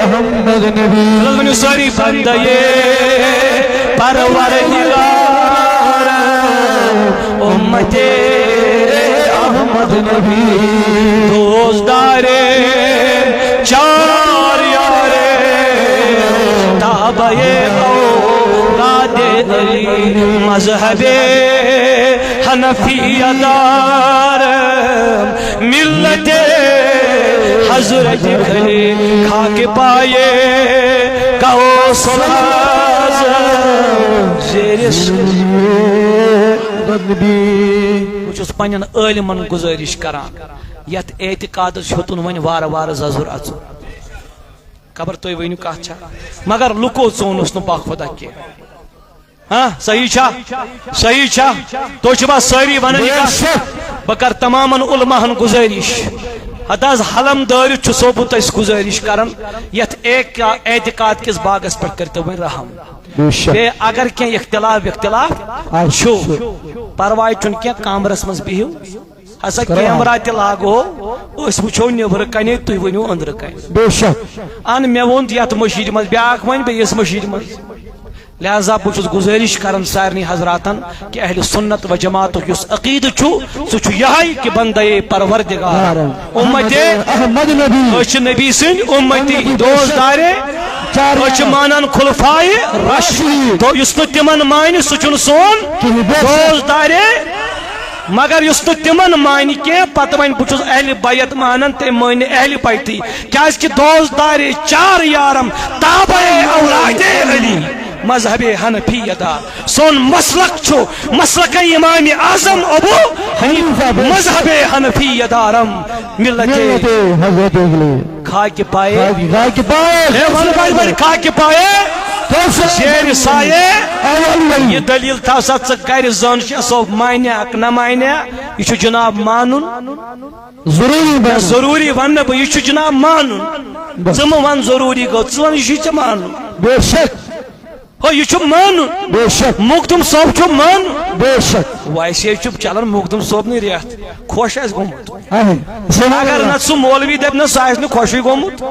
احمد نبی۔ تُہۍ ؤنِو سٲری، بندے پروردگار، امت احمد نبی، دوستدار چار یار، تابع اولاد علی، مذہب حنفیہ دار، ملت حضرت خلیل، خاک پائے غوث الاعظم، زیر سایہ۔ بہٕ چھُس پننٮ۪ن عٲلمن گُزٲرِش کران، یتھ اعتقادس ہیوٚتُن وۄنۍ وارٕ وارٕ ززُر اژُن۔ خبر تُہۍ ؤنِو کتھ چھا، مگر لُکو ژونُس نہٕ باخۄدا کینٛہہ۔ ہاں، صحیح چھا؟ صحیح چھا؟ تُہۍ چھِوا سٲری ونان یہِ کتھ؟ بہٕ کرٕ تمامن علماہن گُزٲرِش، ہتہٕ حظ حلم دٲرِتھ چھُسو بہٕ تۄہہِ گُزٲرِش کران، یتھ اعتقا-، اعتقاد کِس باغس پٮ۪ٹھ کٔرتو وۄنۍ رحم۔ بے شک۔ بیٚیہِ اگر کینٛہہ اختلاف وختلاف آسہِ چھُ، چھُ۔ پرواے چھُنہٕ کینٛہہ، کمرس منٛز بِہِو۔ ہسا کیمرہ تہِ لاگو، أسۍ وٕچھو نیبرٕ کنے، تُہۍ ؤنِو أنٛدرٕ کنے۔ بے شک۔ ان مےٚ ووٚن یتھ مٔشیٖدِ منٛز، بیٛاکھ وۄنۍ بیٚیِس مٔشیٖدِ منٛز۔ لہذا بہٕ چھُس گُزٲرِش کران سارنٕے حضراتن کہ اہل سنت و جماعتُک یُس عقیدٕ چھُ، سُہ چھُ یِہوٚے کہ بندے پروردگار، امتِ احمد نبی۔ أسۍ چھِ نبی سٕنٛدۍ امتی، امتی، بے شک۔ دوست دارے۔ چار أسۍ چھِ مانان خلفائے راشدین۔ تو یُس نہٕ تِمن مانہِ، سُہ چھُنہٕ سون کِہیٖنۍ، بے شک۔ دوست دارے۔ مگر یُس نہٕ تِمن مانہِ کینٛہہ، پتہٕ وۄنۍ بہٕ چھُس اہل بیت مانان، تٔمۍ مٲنۍ نہٕ اہل بیتی۔ کیازِ کہِ دوست دارے چار یارم تابع اولاد علی، مذہب حنفی دار۔ سون مسلک چھُ مسلک امام اعظم ابو حنیفہ، مذہب حنفی دارم، ملت ملت حضرت علی۔ خاکِ پایے۔ خاکِ، خاکِ پایے۔ ہے، وَن بَڑِ بَڑِ، خاکِ پایے۔ کون سا؟ زیر سایے۔ اول ولی۔ یہِ دلیل تھاو سا ژٕ گرِ زٲنِتھ، صٲب مانیا نہ مانیا، یہِ چھُ جناب مانُن۔ ضروری بنُن۔ ضروری وَنہٕ نہٕ بہٕ، یہِ چھُ جناب مانُن۔ بس۔ ژٕ مہٕ وَن ضروری گوٚو، ژٕ وَن یہِ چھُے ژےٚ مانُن۔ بے شک۔ ہو، یہِ چھُ مانُن۔ بے شک۔ مخدوم صٲب چھُ مانُن۔ بے شک۔ ویسے چھُ چلان مخدوم صٲب نٕے رٮ۪تھ، خۄش آسہِ گوٚمُت۔ اہن۔ اگر نہ سُہ مولوی دَپہِ نہ، سُہ آسہِ نہٕ خۄشٕے گوٚمُت۔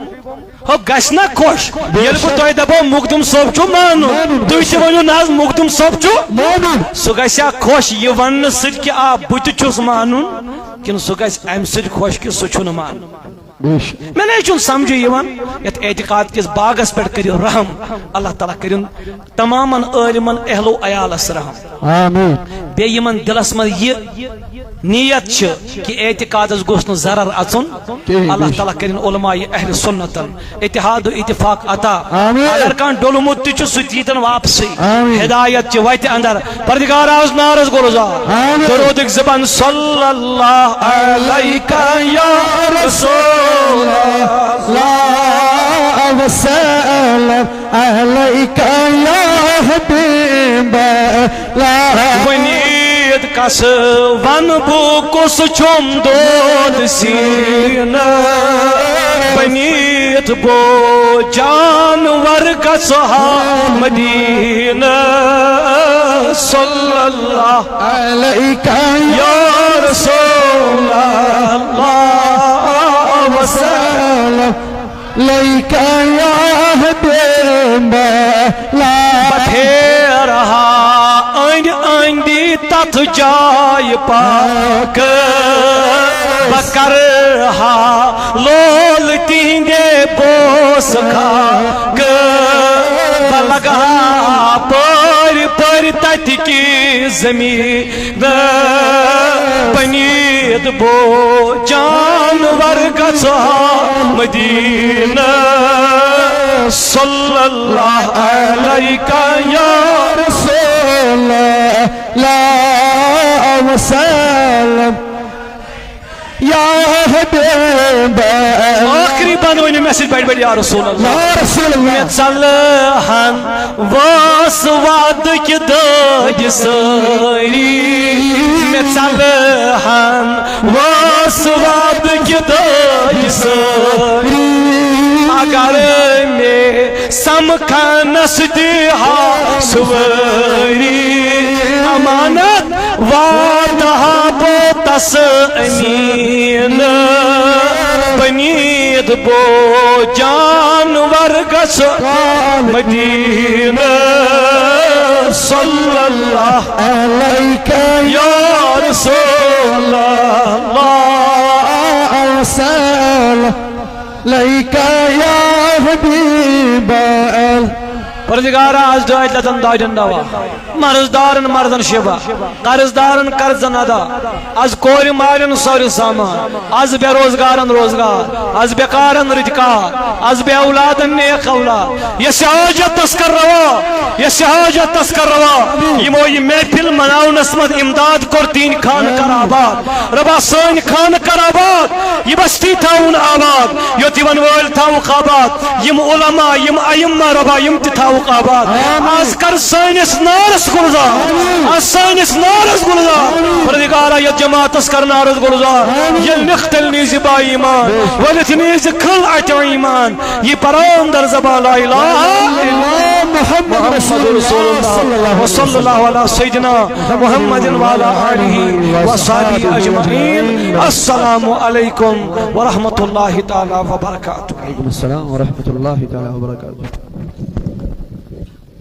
ہو، گژھِ نہ خۄش، بے ییٚلہِ بہٕ شک۔ تۄہہِ دَپو مخدوم صٲب چھُ مانُن، مانُن، تُہۍ بے تہِ شک۔ ؤنِو نہ حظ مخدوم صٲب چھُ۔ مانُن۔ سُہ گژھِ ہا خۄش یہِ وَننہٕ سۭتۍ کہِ آ، بہٕ تہِ چھُس مانُن، کِنہٕ سُہ گژھِ اَمہِ سۭتۍ خۄش کہِ سُہ چھُنہٕ مانُن؟ بے شک۔ مےٚ نَے چھُنہٕ سمجھے یِوان، یَتھ اعتقاد کِس باغس پٮ۪ٹھ کٔرِو رحم۔ اللہ تعالیٰ کٔرِن تمامن عٲلمن اہل و عیالس رحم۔ آمین۔ بیٚیہِ یِمن دِلس منٛز یہِ نیت چھِ کہِ اعتقادس گوٚژھ نہٕ ضرر اژُن، کِہیٖنۍ، اللہ بے شک۔ تعالیٰ کٔرِن علماء اہل سنتن اتحاد و اتفاق عطا۔ آمین۔ اگر کانٛہہ ڈوٚلمُت تہِ چھُ، سُہ تہِ ییٖتن واپسٕے۔ آمین۔ ہدایت چہِ وتہِ اندر۔ پردگار آز نارس گُلزار۔ آمین۔ درودٕکۍ زبان صلی اللہ علیک یا رسول اللہ وسلم علیک یا حبیب اللہ۔ ونیت کس ون بو کس چھوم دود سینہ، بنیت بو جانور گژھٕ ہا مدینہ۔ صلی اللہ علیک یا رسول اللہ وسلم۔ لیک یا حبیب اللہ۔ بتھیرہا أنٛدۍ أنٛدۍ تتھ جایہِ پاک، بہٕ کرٕ ہا لول تِہنٛدے بوس خاک، بہٕ لگہٕ ہا پٲرۍ پٲرۍ تتہِ کی زمین۔ بنیت بو جانور گژھٕ ہا مدینہ۔ صلی اللہ علیک یا رسول اللہ وسلم یا حبیب۔ آخری بند ؤنِو مےٚ سۭتۍ بڑِ بڑِ، یا رسول اللہ۔ یا رسول اللہ۔ مےٚ ژلہٕ ہن وٲنٛس وعدٕکۍ دٲدۍ سٲری، مےٚ ژلہٕ ہن وٲنٛس وعدٕکۍ دٲدۍ سٲری۔ اگر مےٚ سمکھنس دی ہا سوٲری، امانت واتہٕ ہا بہٕ تس امین۔ بنیت بو جانور گژھٕ مدینہ۔ صلی اللہ علیک یا رسول اللہ وسلم۔ لیک یا حبیب اللہ۔ پروردگارا، از دٲدۍ لتن دادٮ۪ن دوا، مرض دارن مرضن شفا، قرض دارن قرضن ادا، از کورِ مالٮ۪ن سورِ سامان، از بے روزگارن روزگار، از بیکارن رٕتۍ کار، از بے اولادن نیک اولاد۔ یس حاجت تس کر روا، یس حاجت تس کر روا۔ یمو یہ محفل مناونس منٛز امداد کوٚر، تِہنٛدۍ خانہٕ کر آباد۔ رۄبا، سٲنۍ خانہٕ کر آباد، یہِ بستی تھاوُن آباد، یوٚت یِوَن وٲلۍ تھاوُکھ آباد، یِم علماء، یِم ائمہ، رۄبا، یِم تہِ تھاوُکھ آباد۔ آمین۔ از کر سٲنِس نارس گُلزار، آمین۔ از سٲنِس نارس گُلزار۔ آمین۔ پروردگارا، یتھ جماعتس کر نارس گُلزار۔ آمین۔ ییٚلہِ نِکھ تیٚلہِ نیٖزِ با ایمان، بے شک۔ ؤلِتھ نیٖزِ کھل اتٮ۪و ایمان۔ یہِ پران در زبان لا الہ الا اللہ۔ محمد رسول الله صلى الله عليه وسلم. وصلى الله على سيدنا محمد وعلى آله وصحبه أجمعين. السلام عليكم ورحمة الله تعالى وبركاته. وعليكم السلام ورحمة الله تعالى وبركاته.